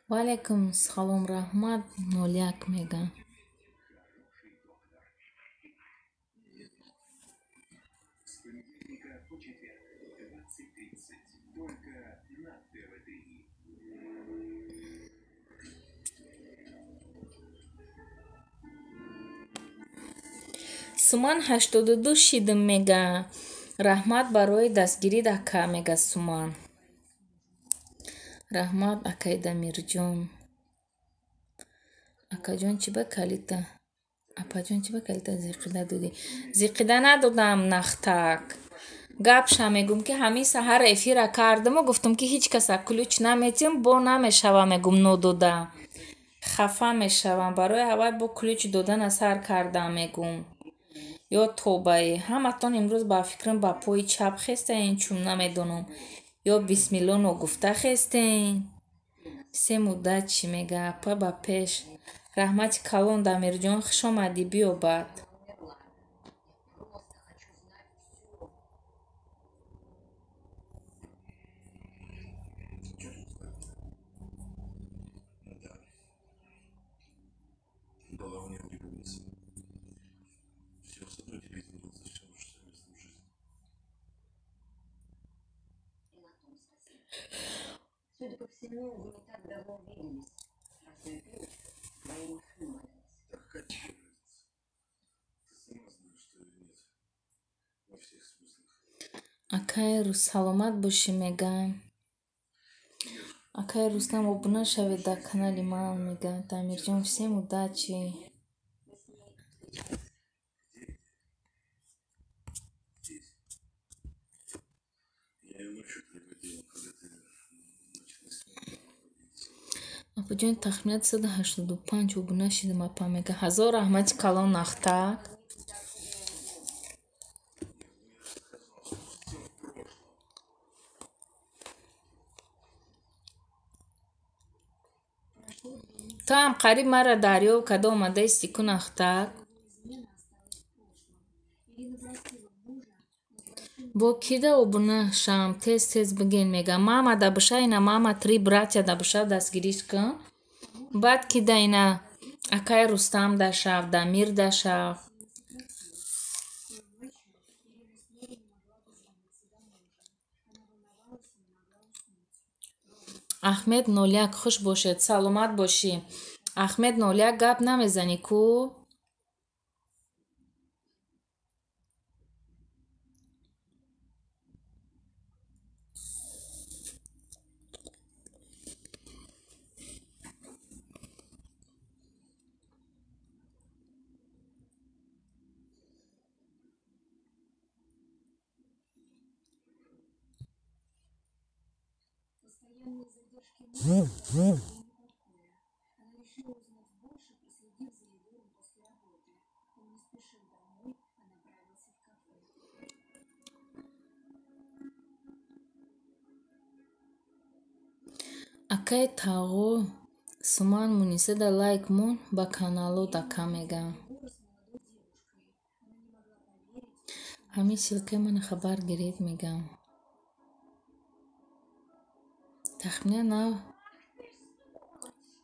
Ва алайкум салом, раҳмат 01 мега. Суман 82 шидим мега. Раҳмат барои дастгирид ака мега Суман. Раҳмат акай Дамирҷон. Акаҷон чӣ ба калита? Апаҷон чӣ ба калита зиқида додӣ? Зиқида надодам нахтак. Гапша мегум ки ҳамин саҳар эфира кардаму гуфтум ки ҳеҷ каса ключ наметиҳам, бо намешава мегум нодода. Хафа мешавам. Барои ҳавай бо ключ додана сар кардам мегум. Ё тобаи. Ҳаматон имрӯз ба фикрам ба пои чап хестаен, чун намедонам. Ё бисмилло ногуфта хестен. Се муддат чӣ мега? Апа ба пеш. Раҳмати калон Дамирҷон, хуш омадӣ, биё баъд. Судя по всему, вы не так давно виделись. Раз ее пилочка в твоей машине валялась. Да какая тебе разница? Ты сама знаешь, что ее нет. Во всех смыслах. Акай саломат бошӣ мега. Акай Рустам обуна шавед дар канали ман мега. Дамирҷон, всем удачи. Апаҷон тахминан 185 обуна шидам апа мега. Ҳазор раҳмати калон нахтак. Ту ҳам қариб маро дарёб карда омадаисти ку нахтак. Бо кида обуна шам? Тез тез биген мега. Мама да биша ина мама три братья да биша дастгириш кун. Баъд кида ина акай Рустам да шав, Дамир да шав. Ахмед 01 хуш бошед, саломат бошӣ. Ахмед 01 гап намезанӣ ку? Постоянные задержки мужа не давали ей покоя. Она решила узнать больше, проследив за Егором после работы. Он не спешил домой, а направился в кафе. Акай Тағо Суман Муниса да лайк мон ба канало дака мега. Егор с молодой девушкой. Она не могла поверить, Ҳамин ссилкаи мана хабар гиред мега. Тахминан нав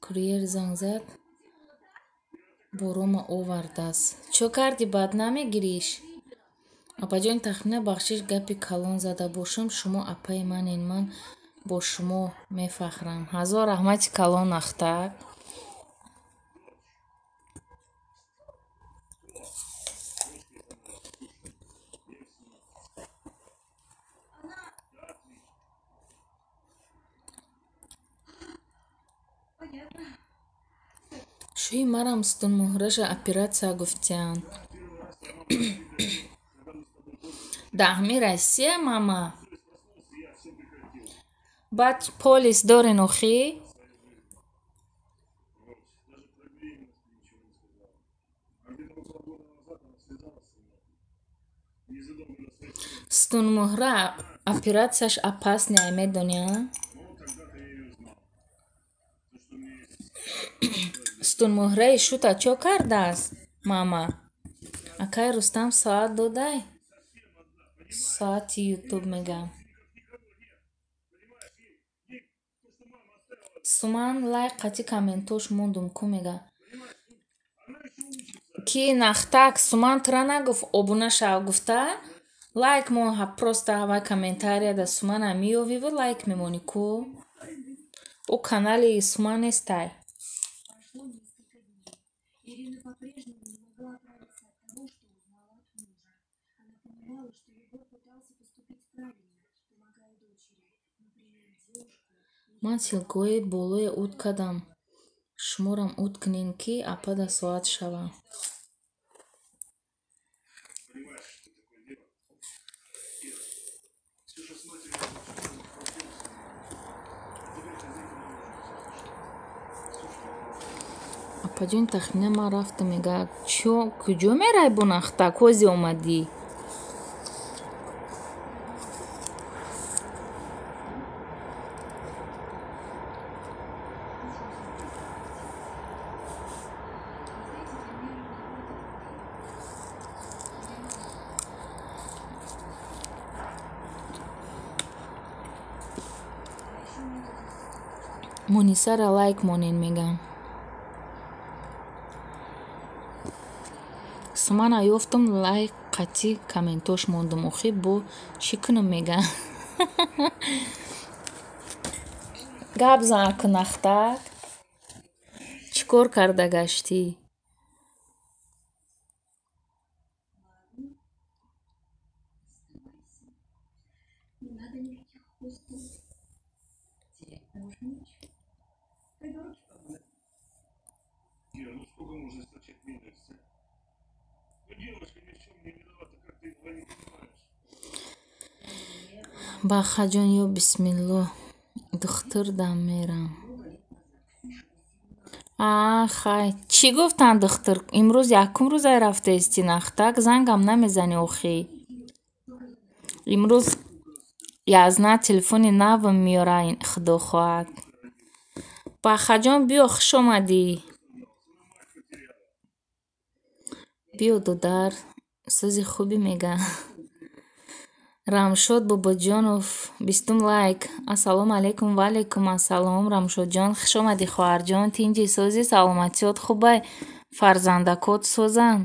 курьер занг зад. Борома овардааст. Чо кардӣ, бад намегириш? Апаҷони Тахмина, бахшиш, гапи калон зада бошам. Шумо апаи манен, ман бо шумо мефахрам. Ҳазор раҳмати калон, Ахтар. Шӯи марам сутунмуҳраша оператсия гуфтиянд. Даҳми Россия, мама. Баъд полис дорен охӣ? Сутунмуҳра оператсияш опасная, медонӣ, а? Сутунмуҳраи шута чо кардааст, мама? Акай Рустам соат додай? Соати ютуб мегам. Суман лайк қати комментош мондум ку мега. Ки нахтак Суман тура нагуфт обуна шав гуфта? Лайк мон просто ҳавай комментария да Сумана меёвиву лайк мемонӣ ку. Ӯ канали Суман нестай. Прошло несколько дней. Ирина по-прежнему не могла оправиться от того, что узнала от мужа. Она понимала, что Егор пытался поступить правильно, помогая дочери, но принять девушку Ман ссылкаҳои болое уд кардам. Шуморам уд кунен, ки апада соат шава. Понимаешь, что такое дело? Ира, Ксюша с матерью получила квартиру сама. А теперь хозяйка не может. Апаҷони Тахмина, ман рафтам, мега. Чо, куҷо мерай, бунахтак? Ҳози омадӣ. Мунисара лайк монен, мегам. Сумана ёфтум, лайк қатӣ комментош мондум. Охи бо чӣ кунам, мега. Гап зан кунахтак. Чӣ кор карда гаштӣ? Оставайся. Не надо никаких хостелов. Терять можно нечего. Пойду руки помою. Ира, ну сколько можно источать ненависть, а? Ну девушка ни в чем не виновата, как ты этого не понимаешь? Бахаҷон, ё бисмиллоҳ, духтур дам мерам. Аа, хай. Чӣ гуфтанд духтур? Имрӯз якум рӯзай рафтаисти, нахтак, зангам намезанӣ охӣ. Имрӯз язна телефони навам меёра, худо хоҳад. Бахаҷон, биё, хуш омадӣ. Биё, додар, сӯзи хубе мега. Рамшод Бобоҷонов, 20-ум лайк. Ассалому алайкум, ва алайкум ассалом, Рамшодҷон, хуш омадӣ, хоҳарҷон. Тинҷи созӣ, саломатиёт хубай, фарзандакот созанд.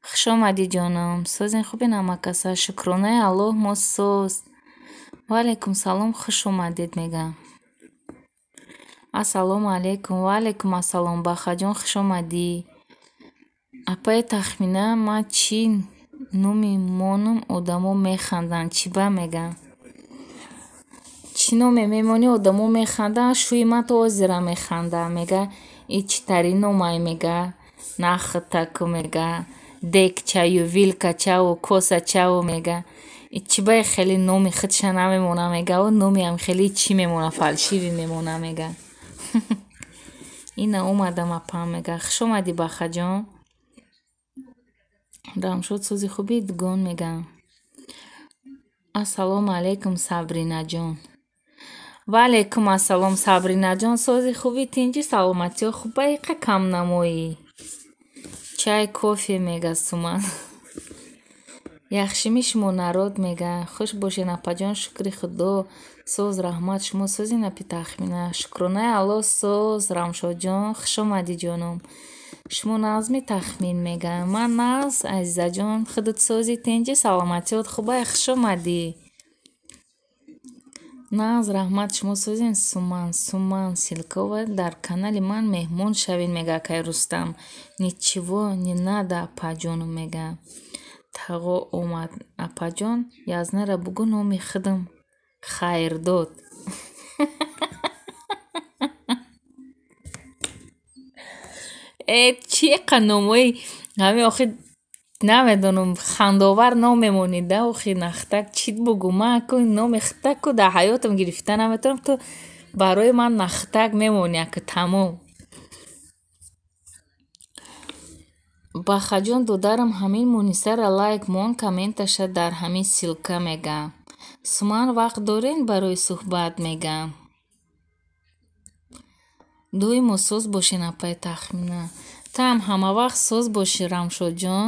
Хуш омадӣ, ҷоном. Созен хубе намакаса. Шукронаи Аллоҳ, мо соз. Ва алайкум салом, хуш омадед, мегам. Ассалому алайкум, ва алайкум ассалом, Бахаҷон, хуш омадӣ. Апаи Тахмина, ман чӣ номи монум, одамо механданд. Чӣ ба мегам? Чӣ номе мемонӣ, одамо механданд? Шӯи ман то ҳозира механда. Мега, и чӣ тари номай, мега. Нахтаку, мега. Декчаю, вилкачаву, косачаву, мега. И чӣ ба хеле номи худша намемона, мега. О номиам хеле чӣ мемона, фальшивый мемона, мега. Ина омадам, апам, мега. Хуш омадӣ, Бахаҷон. Рамшод, сӯзи хуби дугон, мегам. Ассалому алайкум, Сабринаҷон. Ва алайкум ассалом, Сабринаҷон. Сози хуби, тинҷи, саломатиё хуба, иқа камнамоӣ. Чай, кофе, мега Суман. Яхшими шумо, народ, мега. Хуш бошед, апаҷон, шукри худо. Соз, раҳмат, шумо созин, апи Тахмина? Шукронаи Аллоҳ, соз, Рамшодҷон, хуш омадӣ, ҷоном. Шумо нағзми, Тахмин мега. Ман нағз, Азизаҷон, худат сози, тинҷи, саломатиёт хубай, хуш омадӣ. Нағз, раҳмат, шумо созен. Суман, Суман Силкова дар канали ман меҳмон шавед, мега акай Рустам. Ничего не надо, апаҷону мега. Тағо омад. Апаҷон, язнара бугӯ, номи худам Хайрдод. Э, чи қа номои ҳамин охи, намедонам, хандовар ном мемонӣ да охи. Нахтак чӣ бугӯ? Ман аку номи хитаку дар ҳаётам гирифта наметавонам. Ту барои ман нахтак мемонӣ аку, тамом. Бахаҷон, додарам, ҳамин Мунисара лайк мон, комменташа дар ҳамин ссылка мега. Суман, вақт дорен барои суҳбат, мега. Доимо соз бошен, апай Тахмина. Таам ҳамавақт соз бошӣ, Рамшодҷон.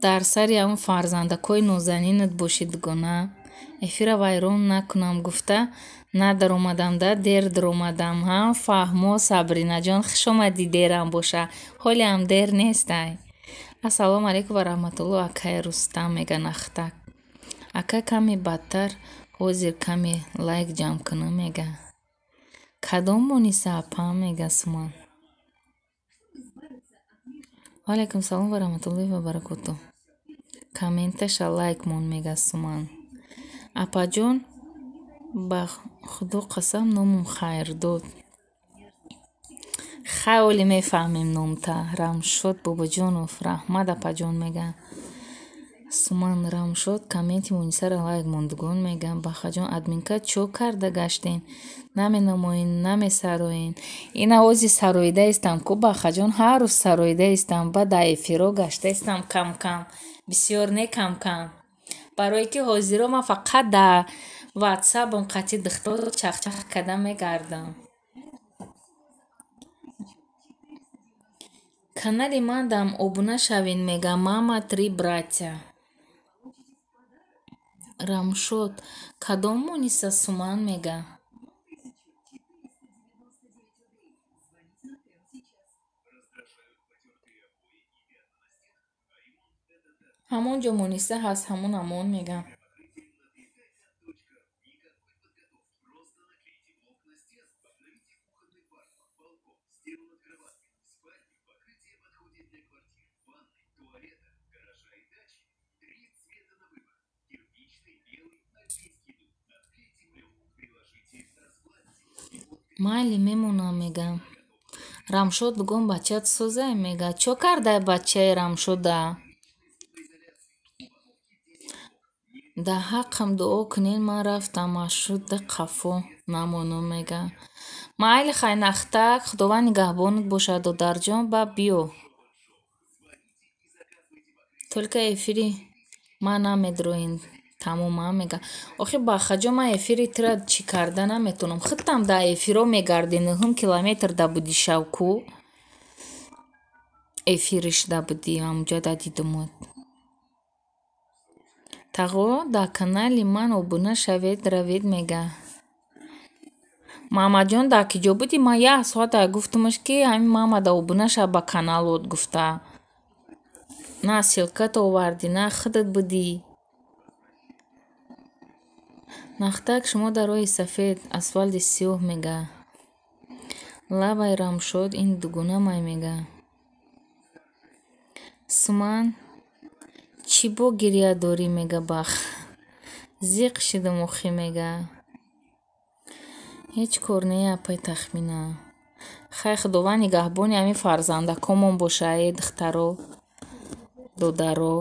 Дар сари ҳамун фарзандакҳои нозанинат бошӣ, дугона. Эфира вайрон накунам гуфта надаромадам да, дер даромадам. Ҳа, фаҳмо, Сабринаҷон, хуш омадӣ, дерам боша. Ҳолиам дер нестай. Ассалому алайкум ва раҳматуллоҳ, акай Рустам, мега Нахтак. Ака, каме бадтар, ҳозир каме лайк ҷамъ кунам, мега. Кадом Муниса, апа, мега Суман. Ва алайкум салом ва раҳматуллоҳи ва баракотуҳ. Комменташа лайк мон, мега Суман. Апаҷон, ба худо қасам, номам Хайрдод. Хай, оли мефаҳмем номта. Рамшод Бобоҷонов, раҳмат, апаҷон, мега. Суман Рамшод комменти Мунисара лайк мондугон, мега. Бахаҷон, админка чо карда гаштен? Наменамоен, намесароен. Ина ози сароида истам ку, Бахаҷон, ҳар рӯз сароида истам, ба дар эфиро гашта истам кам-кам. Бисёр не, кам-кам. Барое ки ҳозиро ман фақат дар ватсапам қатъи духтаро чахчах карда мегардам. Канали ман дам обуна шавед, мега мама три братья. Рамшод, кадом Муниса, Суман, мега. Ҳамон ҷо Муниса ҳаст, ҳамон амон, мега. Майли, мемонам, мега. Рамшод бугон бачаат созай, мега. Чо кардай бачаи Рамшода? Дар ҳаққам дуо кунед, ман рафтам маршрутда қафо намонам, мега. Майли, хай, Нахтак, худованд нигаҳбонат бошад, додарҷон, ба биё. Только эфири ман намедроен, тамоман, мега. Охи, Бахаҷон, ман эфири тира чӣ карда наметавонам. Худтам дар эфиро мегардӣ, нӯҳум километр да будӣ шав ку. Эфириш да будӣ, ҳамунҷа да дидумот. Тағо, дар канали ман обуна шавед, равед, мега. Мамаҷон, дар ки ҷо будӣ? Ман як соата гуфтумаш, ки ҳамин мама да обуна шав ба каналот гуфта. На ссылкат овардӣ, на худат будӣ. Нахтак, шумо дар роҳи сафед, асфалти сиёҳ, мега. Лабай Рамшод, ин дугонамай, мега. Суман, чӣ бо гиря дорӣ, мега бах. Зиқ шидам охи, мега. Ҳеҷ кор не, апай Тахмина. Хай, худованд нигаҳбони ҳамин фарзандакомон боша, э духтаро, додаро.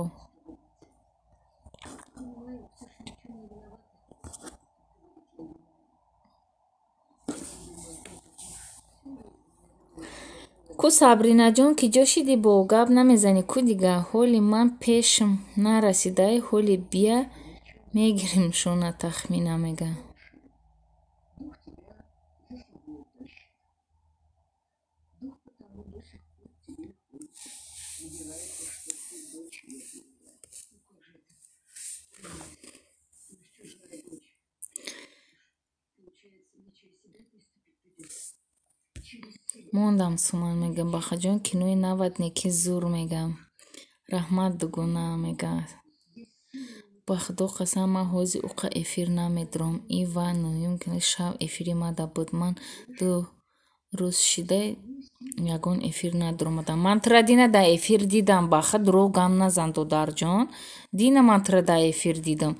Ку, Сабринаҷон, ки ҷо шидӣ, бо гап намезанӣ ку дига? Ҳоли ман пешм нарасидай, ҳоли бия мегирим шона, Тахмина, мега. Мондам суман мега. Бахаҷон кинои навад неки зур мега. Раҳмат дугона мега. Ба худо қасам ман ҳозир уқа эфир намедурам. И ва нӯҳюм кино шав эфири мада буд. Ман ду рӯз шида ягон эфир надуромадам. Ман тура дина дар эфир дидам. Баха дурӯғ гам назан додарҷон. Дина ман тура дар эфир дидам.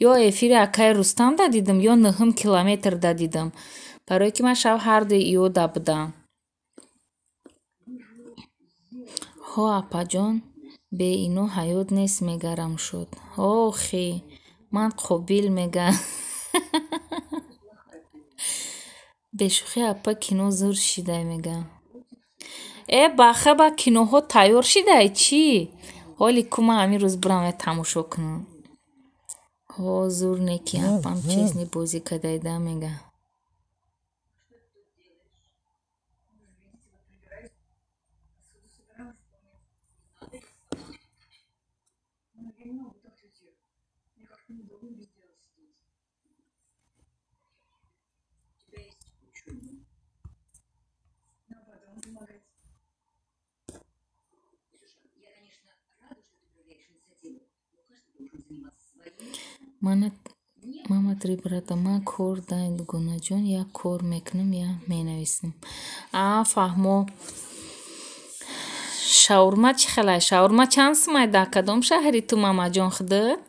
Ё эфири акаи Рустам да дидам, ё нӯҳум километр да дидам. Барое ки ман шав ҳардуи иёда будам. Ҳо апаҷон, бе ино ҳаёт нест мега Рамшод. Охи, ман қобил мега. Бешӯхӣ апа кино зур шидай мега. Э баха ба киноҳо тайёр шидай чӣ? Ҳоли ку ман ҳамин рӯз бурам я тамошо кунам. Ҳо зур не ки апам чизни бозӣ кардайда мега. Мама три брата, ман кор дай дугонаҷон, як кор мекунам, як менависам. А фаҳмо. Шаурма чӣ хелай? Шаурма чанд сумай дар кадом шаҳри ту мамаҷон худат?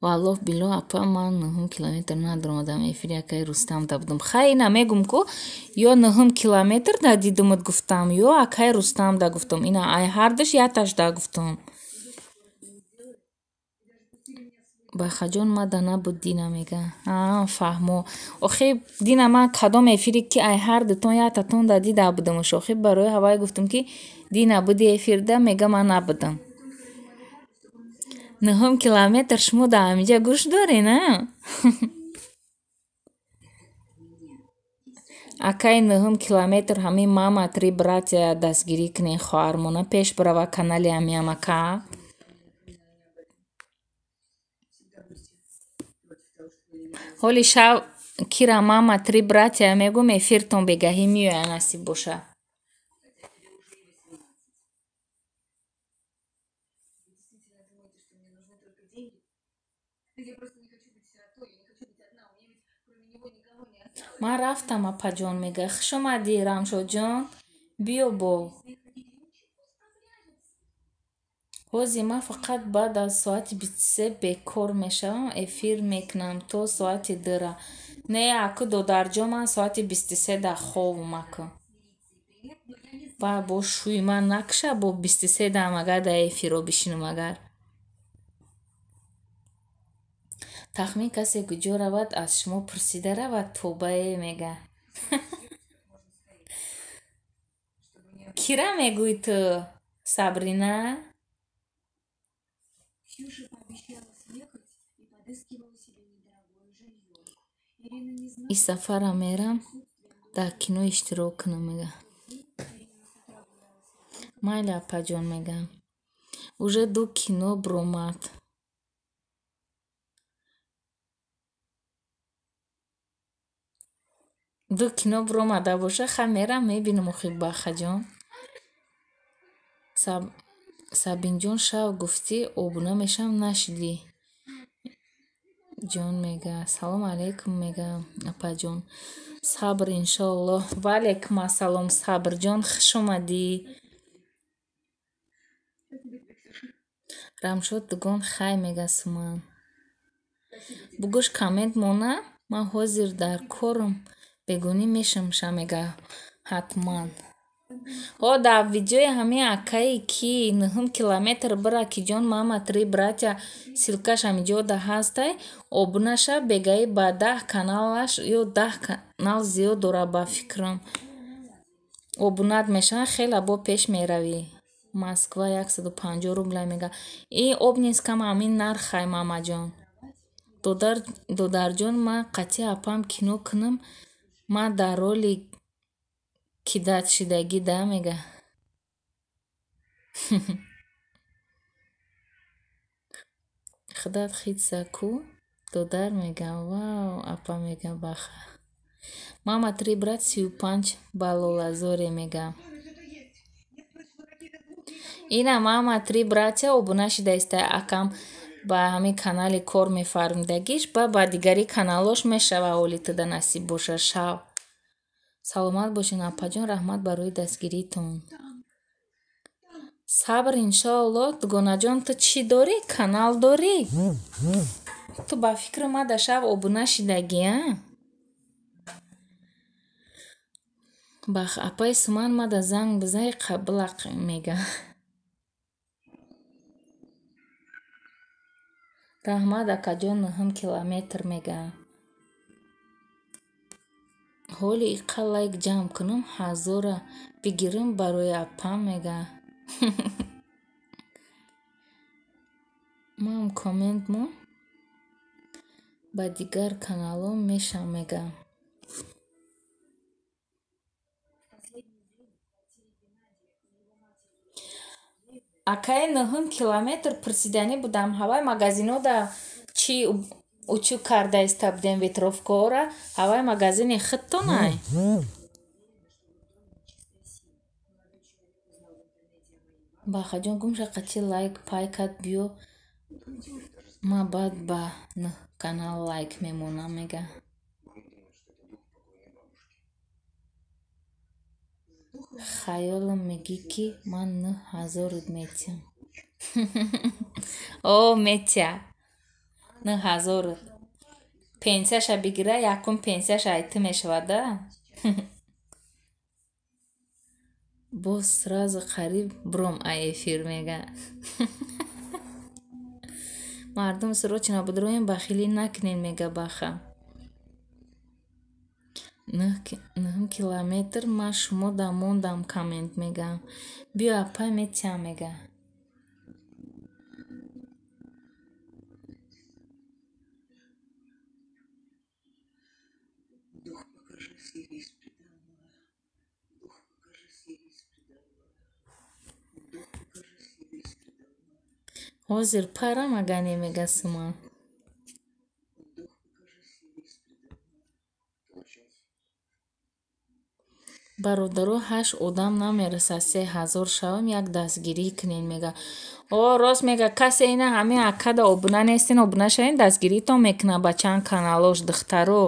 Валлоҳ биллоҳ апа ман нӯҳум километр надуромадам эфири акаи Рустам да будам. Хай ина мегум ку ё нӯҳум километр да дидумат гуфтам, ё акаи Рустам да гуфтам. Ина ай ҳардуш якташ да гуфтам. Бахаҷон мада набуд дина мега. А фаҳмо. Охи дина ман кадом эфире ки ай ҳар дутон яктатон да дида будамш. Охи барои ҳавай гуфтам ки дина буди эфирда мега ман набудам. Нӯҳум километр шумо дар ҳамиҷа гӯш дорен, а? Акаи нӯҳум километр ҳамин мама три братья дастгирӣ кунен хоҳармона пеш барава канали ҳамиам ака. Ҳоли шав кира мама три братья мегум эфиртон бегаҳӣ меояд насиб боша. Ман рафтам апаҷон мега. Хуш омадӣ Рамшодҷон. Биё бо. Ҳозир ман фақат баъд аз соати 23 бекор мешавам, эфир мекунам то соати 2. Не, аку додарҷон, ман соати 23 дар ховум аку. Ба бо шӯи ман накша бо 23 дам агар дар эфиро бишинам агар. Тахмин касе куҷо равад аз шумо пурсида равад тобае мега. Кира мегӯӣ ту, Сабрина? И сафара мерам дар кино иштирок кунам мега. Майли апаҷон мега. Уже ду кино бромад. Ду кино бромада боша ха мерам мебинам охи бахаҷон. Сабинҷон шав гуфтӣ обуна мешавам нашидӣ. Ҷон мега. Салом алейкум мега апаҷон. Сабр иншоаллоҳ. Ва алейкум ассалом Сабрҷон, хуш омадӣ. Рамшод дугон хай мега суман. Бугӯш коммент мона ман ҳозир дар корам бегунӣ мешамша мега ҳатман. Ҳо дар видеои ҳамин акае ки нӯҳум километр бира ки ҷон мама три братья ссылкаш ҳамиҷода ҳастай обуна шав бегаӣ ба 10 каналаш ё 10 канал зиёд дора ба фикрам. Обунат мешаванд хеле бо пеш меравӣ. Москва 150 рубля мега. И Обнинскам ҳамин нархай мамаҷон. Додарҷон ман қатъи апам кино кунам ман дар роли кидатшидагӣ да мега. Худат хитса ку додар мега. Вау апа мега баха. Мама три брат 35 ба Лолазоре мега. Ина мама три братья обуна шидаиста акам ба ҳамин канали кор мефармидагиш ба дигари каналош мешава оли туда насиб боша шав. Саломат бошен апаҷон, раҳмат барои дастгиритон. Сабр иншоалло. Дугонаҷон, ту чӣ дорӣ? Канал дорӣ? Ту ба фикри ма да шав обуна шидагӣ, а? Бах апаи Суман ма да занг бизай қаблақ мега. Раҳмат акаҷон, 9 километр мега. Ҳоли иқа лайк ҷамъ кунам, ҳазора бигирам барои апам мега. Мам коммент мо ба дигар каналҳо мешам мега. Акаи 9 километр пурсиданӣ будам, ҳавай магазинода чӣ учу кардаиста будем ветровкаора, ҳавай магазини худтонай? Бахаҷон гумша қачи лайк пай кад биё, ма баъд ба 9 канал лайк мемонам мега. Хаёлам мегӣ ки ман 9000 метиҳам. О, метия. 9000. Пенсияша бигира, якум пенсияша ай ту мешавад, да? Боз сразу қариб бром ай эфир мега. Мардум срочно бидроем, бахилӣ накунед мега баха. 9 километр ма шумо да мондам коммент мега. Биё апай метиҳам мега. Дух покажись, явись предо мною. Дух покажись, явись предо мною. Дух покажись, явись предо мною. Ҳозир парам ага не мега Суман. Дух покажись, явись предо мною. Бародаро, 8 одам намерасад 3000 шавам, як дастгирӣ кунед мега. О, рост мега, касе ина ҳамин акада обуна нестин, обуна шавен, дастгиритон мекунад ба чанд каналош духтаро.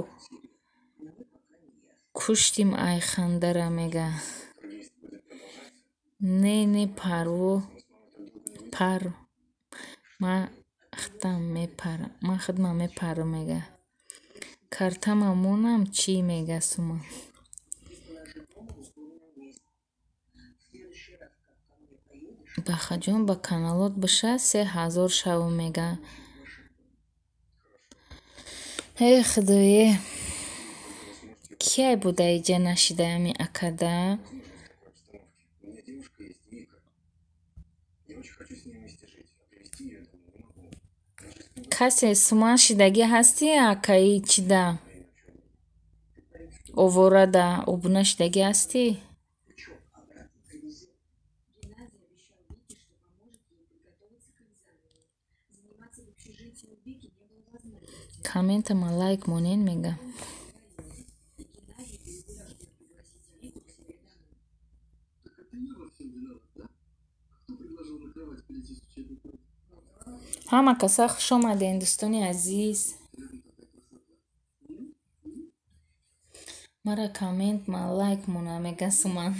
Куштим ай хандара мега. Не, не парво пар. Ма худам мепарам, ма худман мепарам мега. Картама монам чӣ мега Суман. Бахаҷон ба каналот биша 3000 шаву мега. Э худое. Кияй буда иҷа нашида ами акада? У меня девушка есть, Вика. Я очень хочу с ней вместе жить, а привести ее домой не могу. Она же с ним Касе Суман шидагӣ ҳастӣ акаи чида? Оворада обуна шидагӣ ҳастӣ? Геннадий обещал Вике, что поможет ей подготовиться к экзамену. Заниматься в общежитии у Вики не было возможности. Комментама лайк монен мега. И Геннадий был вынужден пригласить Вику к себе домой. Так это я во всем виноват, да? Кто предложил на кровать перейти с учебной комнаты? Ҳама каса хуш омадем, дӯстони азиз. Рядом такая красота. М? М? Мара коммент ма лайк мона мега Суман.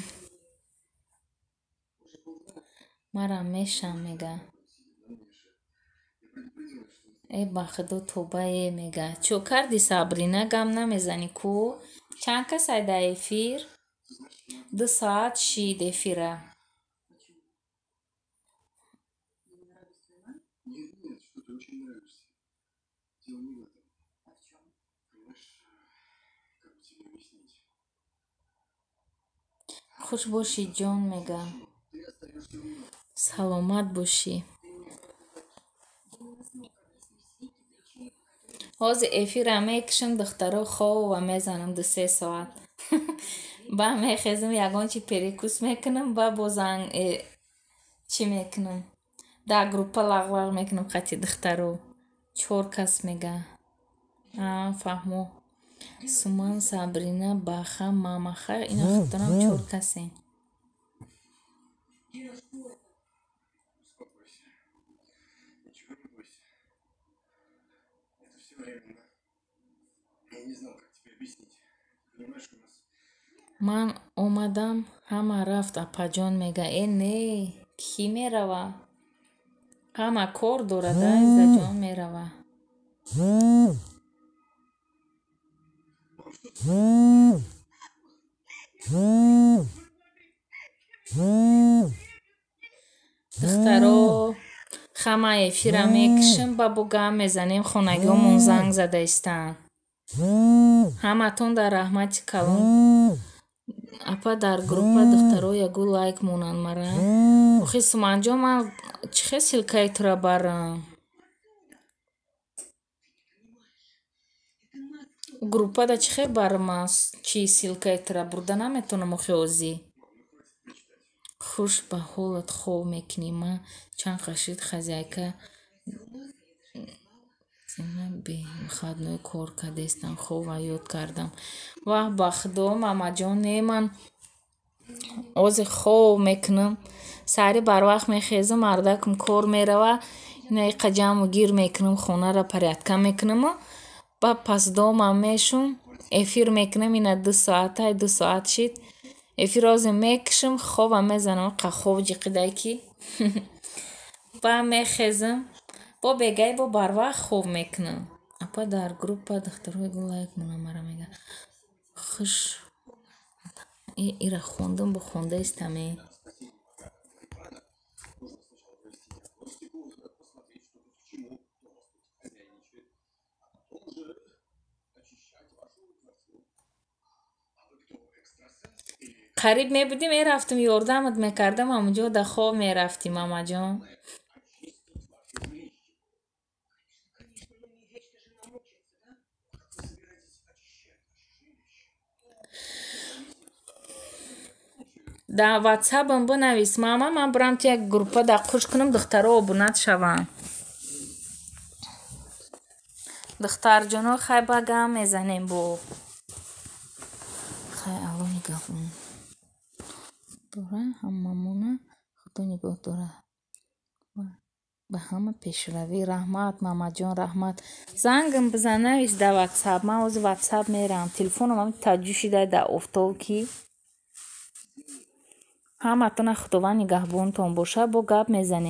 Мара мешам мега. Сильно Миша. Я предупредила, что Э ба худо тобае мега. Чо карди Сабрина гам намезанӣ ку? Чанд кас ай дар эфир? Ты знаешь, что 2 соат шид эфира. Почему? Я не нравлюсь твоей маме? Нет, нет, что ты очень нравишься. Дело не в этом. А в чем? Понимаешь, как бы тебе объяснить? Хуш бошӣ ҷон мега. Ты остаешься у нас. Саломат бошӣ. Я не смог объяснить Вике причину, по которой Ҳозир эфира мекушам, духтаро хова мезанам 2-3 соат. Ба мехезам, ягон чи перекус мекунам, ба бозанг чӣ мекунам? Дар группа лағлағ мекунам қати духтаро. 4 кас мега. А, фаҳмо. Суман, Сабрина, Баха, Мамаха, ина худтонам чор касем. Успокойся. Ничего не бойся. Это все временно. Я не знал, как тебе объяснить. Понимаешь, у нас Ман омадам, ҳама рафт, апаҷон, мега. Э, не, кӣ мерава? Ҳама кор дорад, азизаҷон, мерава. Мам, что Духтаро, хама эфира мекушем, ба бо гам мезанем, хонагиҳомон занг зада истанд. Ҳаматон дар раҳмати калон. Апа, дар группа духтаро ягу лайк монанд мара. Охи, Суманҷон, ман чӣ хел ссылкаи тура барам? Группада чӣ хел барам ман чи ссылкаи тура бурда наметавонам охи озӣ. Хуш ба ҳолат, хоб мекунӣ. Ман чанд қашид хозяйка зина бевыходной кор кардестам, хова ёд кардам. Ваҳ, ба худо, мамаҷон, не, ман ози хоб мекунам. Саҳари барвақт мехезам, мардакам кор мерава, ина иқа ҷамъу гир мекунам, хонаро порядка мекунаму ба пасдомам мешум, эфир мекунам, ина 2 соатай, 2 соат шид. Эфир озе мекушам, хобам мезанам, иқа хоб ҷиқидай ки. Ба мехезам, бо бегай бо барвақт хоб мекунам. Апа, дар группа духтаро ягу лайк монанд мара, мега. Хуш ира хондум, бо хонда истаме. Нужно сначала провести диагностику, посмотреть, что тут к чему, кто у вас тут хозяйничает, а потом уже очищать вашу квартиру. А вы кто, экстрасенс или Қариб мебудӣ, мерафтум, ёрдамат мекардам, ҳамунҷо да хоб мерафтӣ, мамаҷон. Очистить ваше жилище? Конечно, но не вечно же нам мучиться, да? Как вы собираетесь очищать ваше жилище? Дар ватсапам бинавис, мама, ман бурам ту як группа дар қуш кунам, духтаро обунат шаванд. Духтарҷоно, хай, ба гам мезанем бо. Хай, Алло нигаҳбон дора ҳамамона, Худо нигоҳ дора. Ба ҳама пешравӣ. Раҳмат, мамаҷон, раҳмат. Зангам бизан, навис дар ватсап, ман ҳозир ватсап мерам. Телефонам ҳами таҷҷӯ шида дар офтоб ки. Ҳаматона Худованд нигаҳбонтон бошад, бо гап мезанем.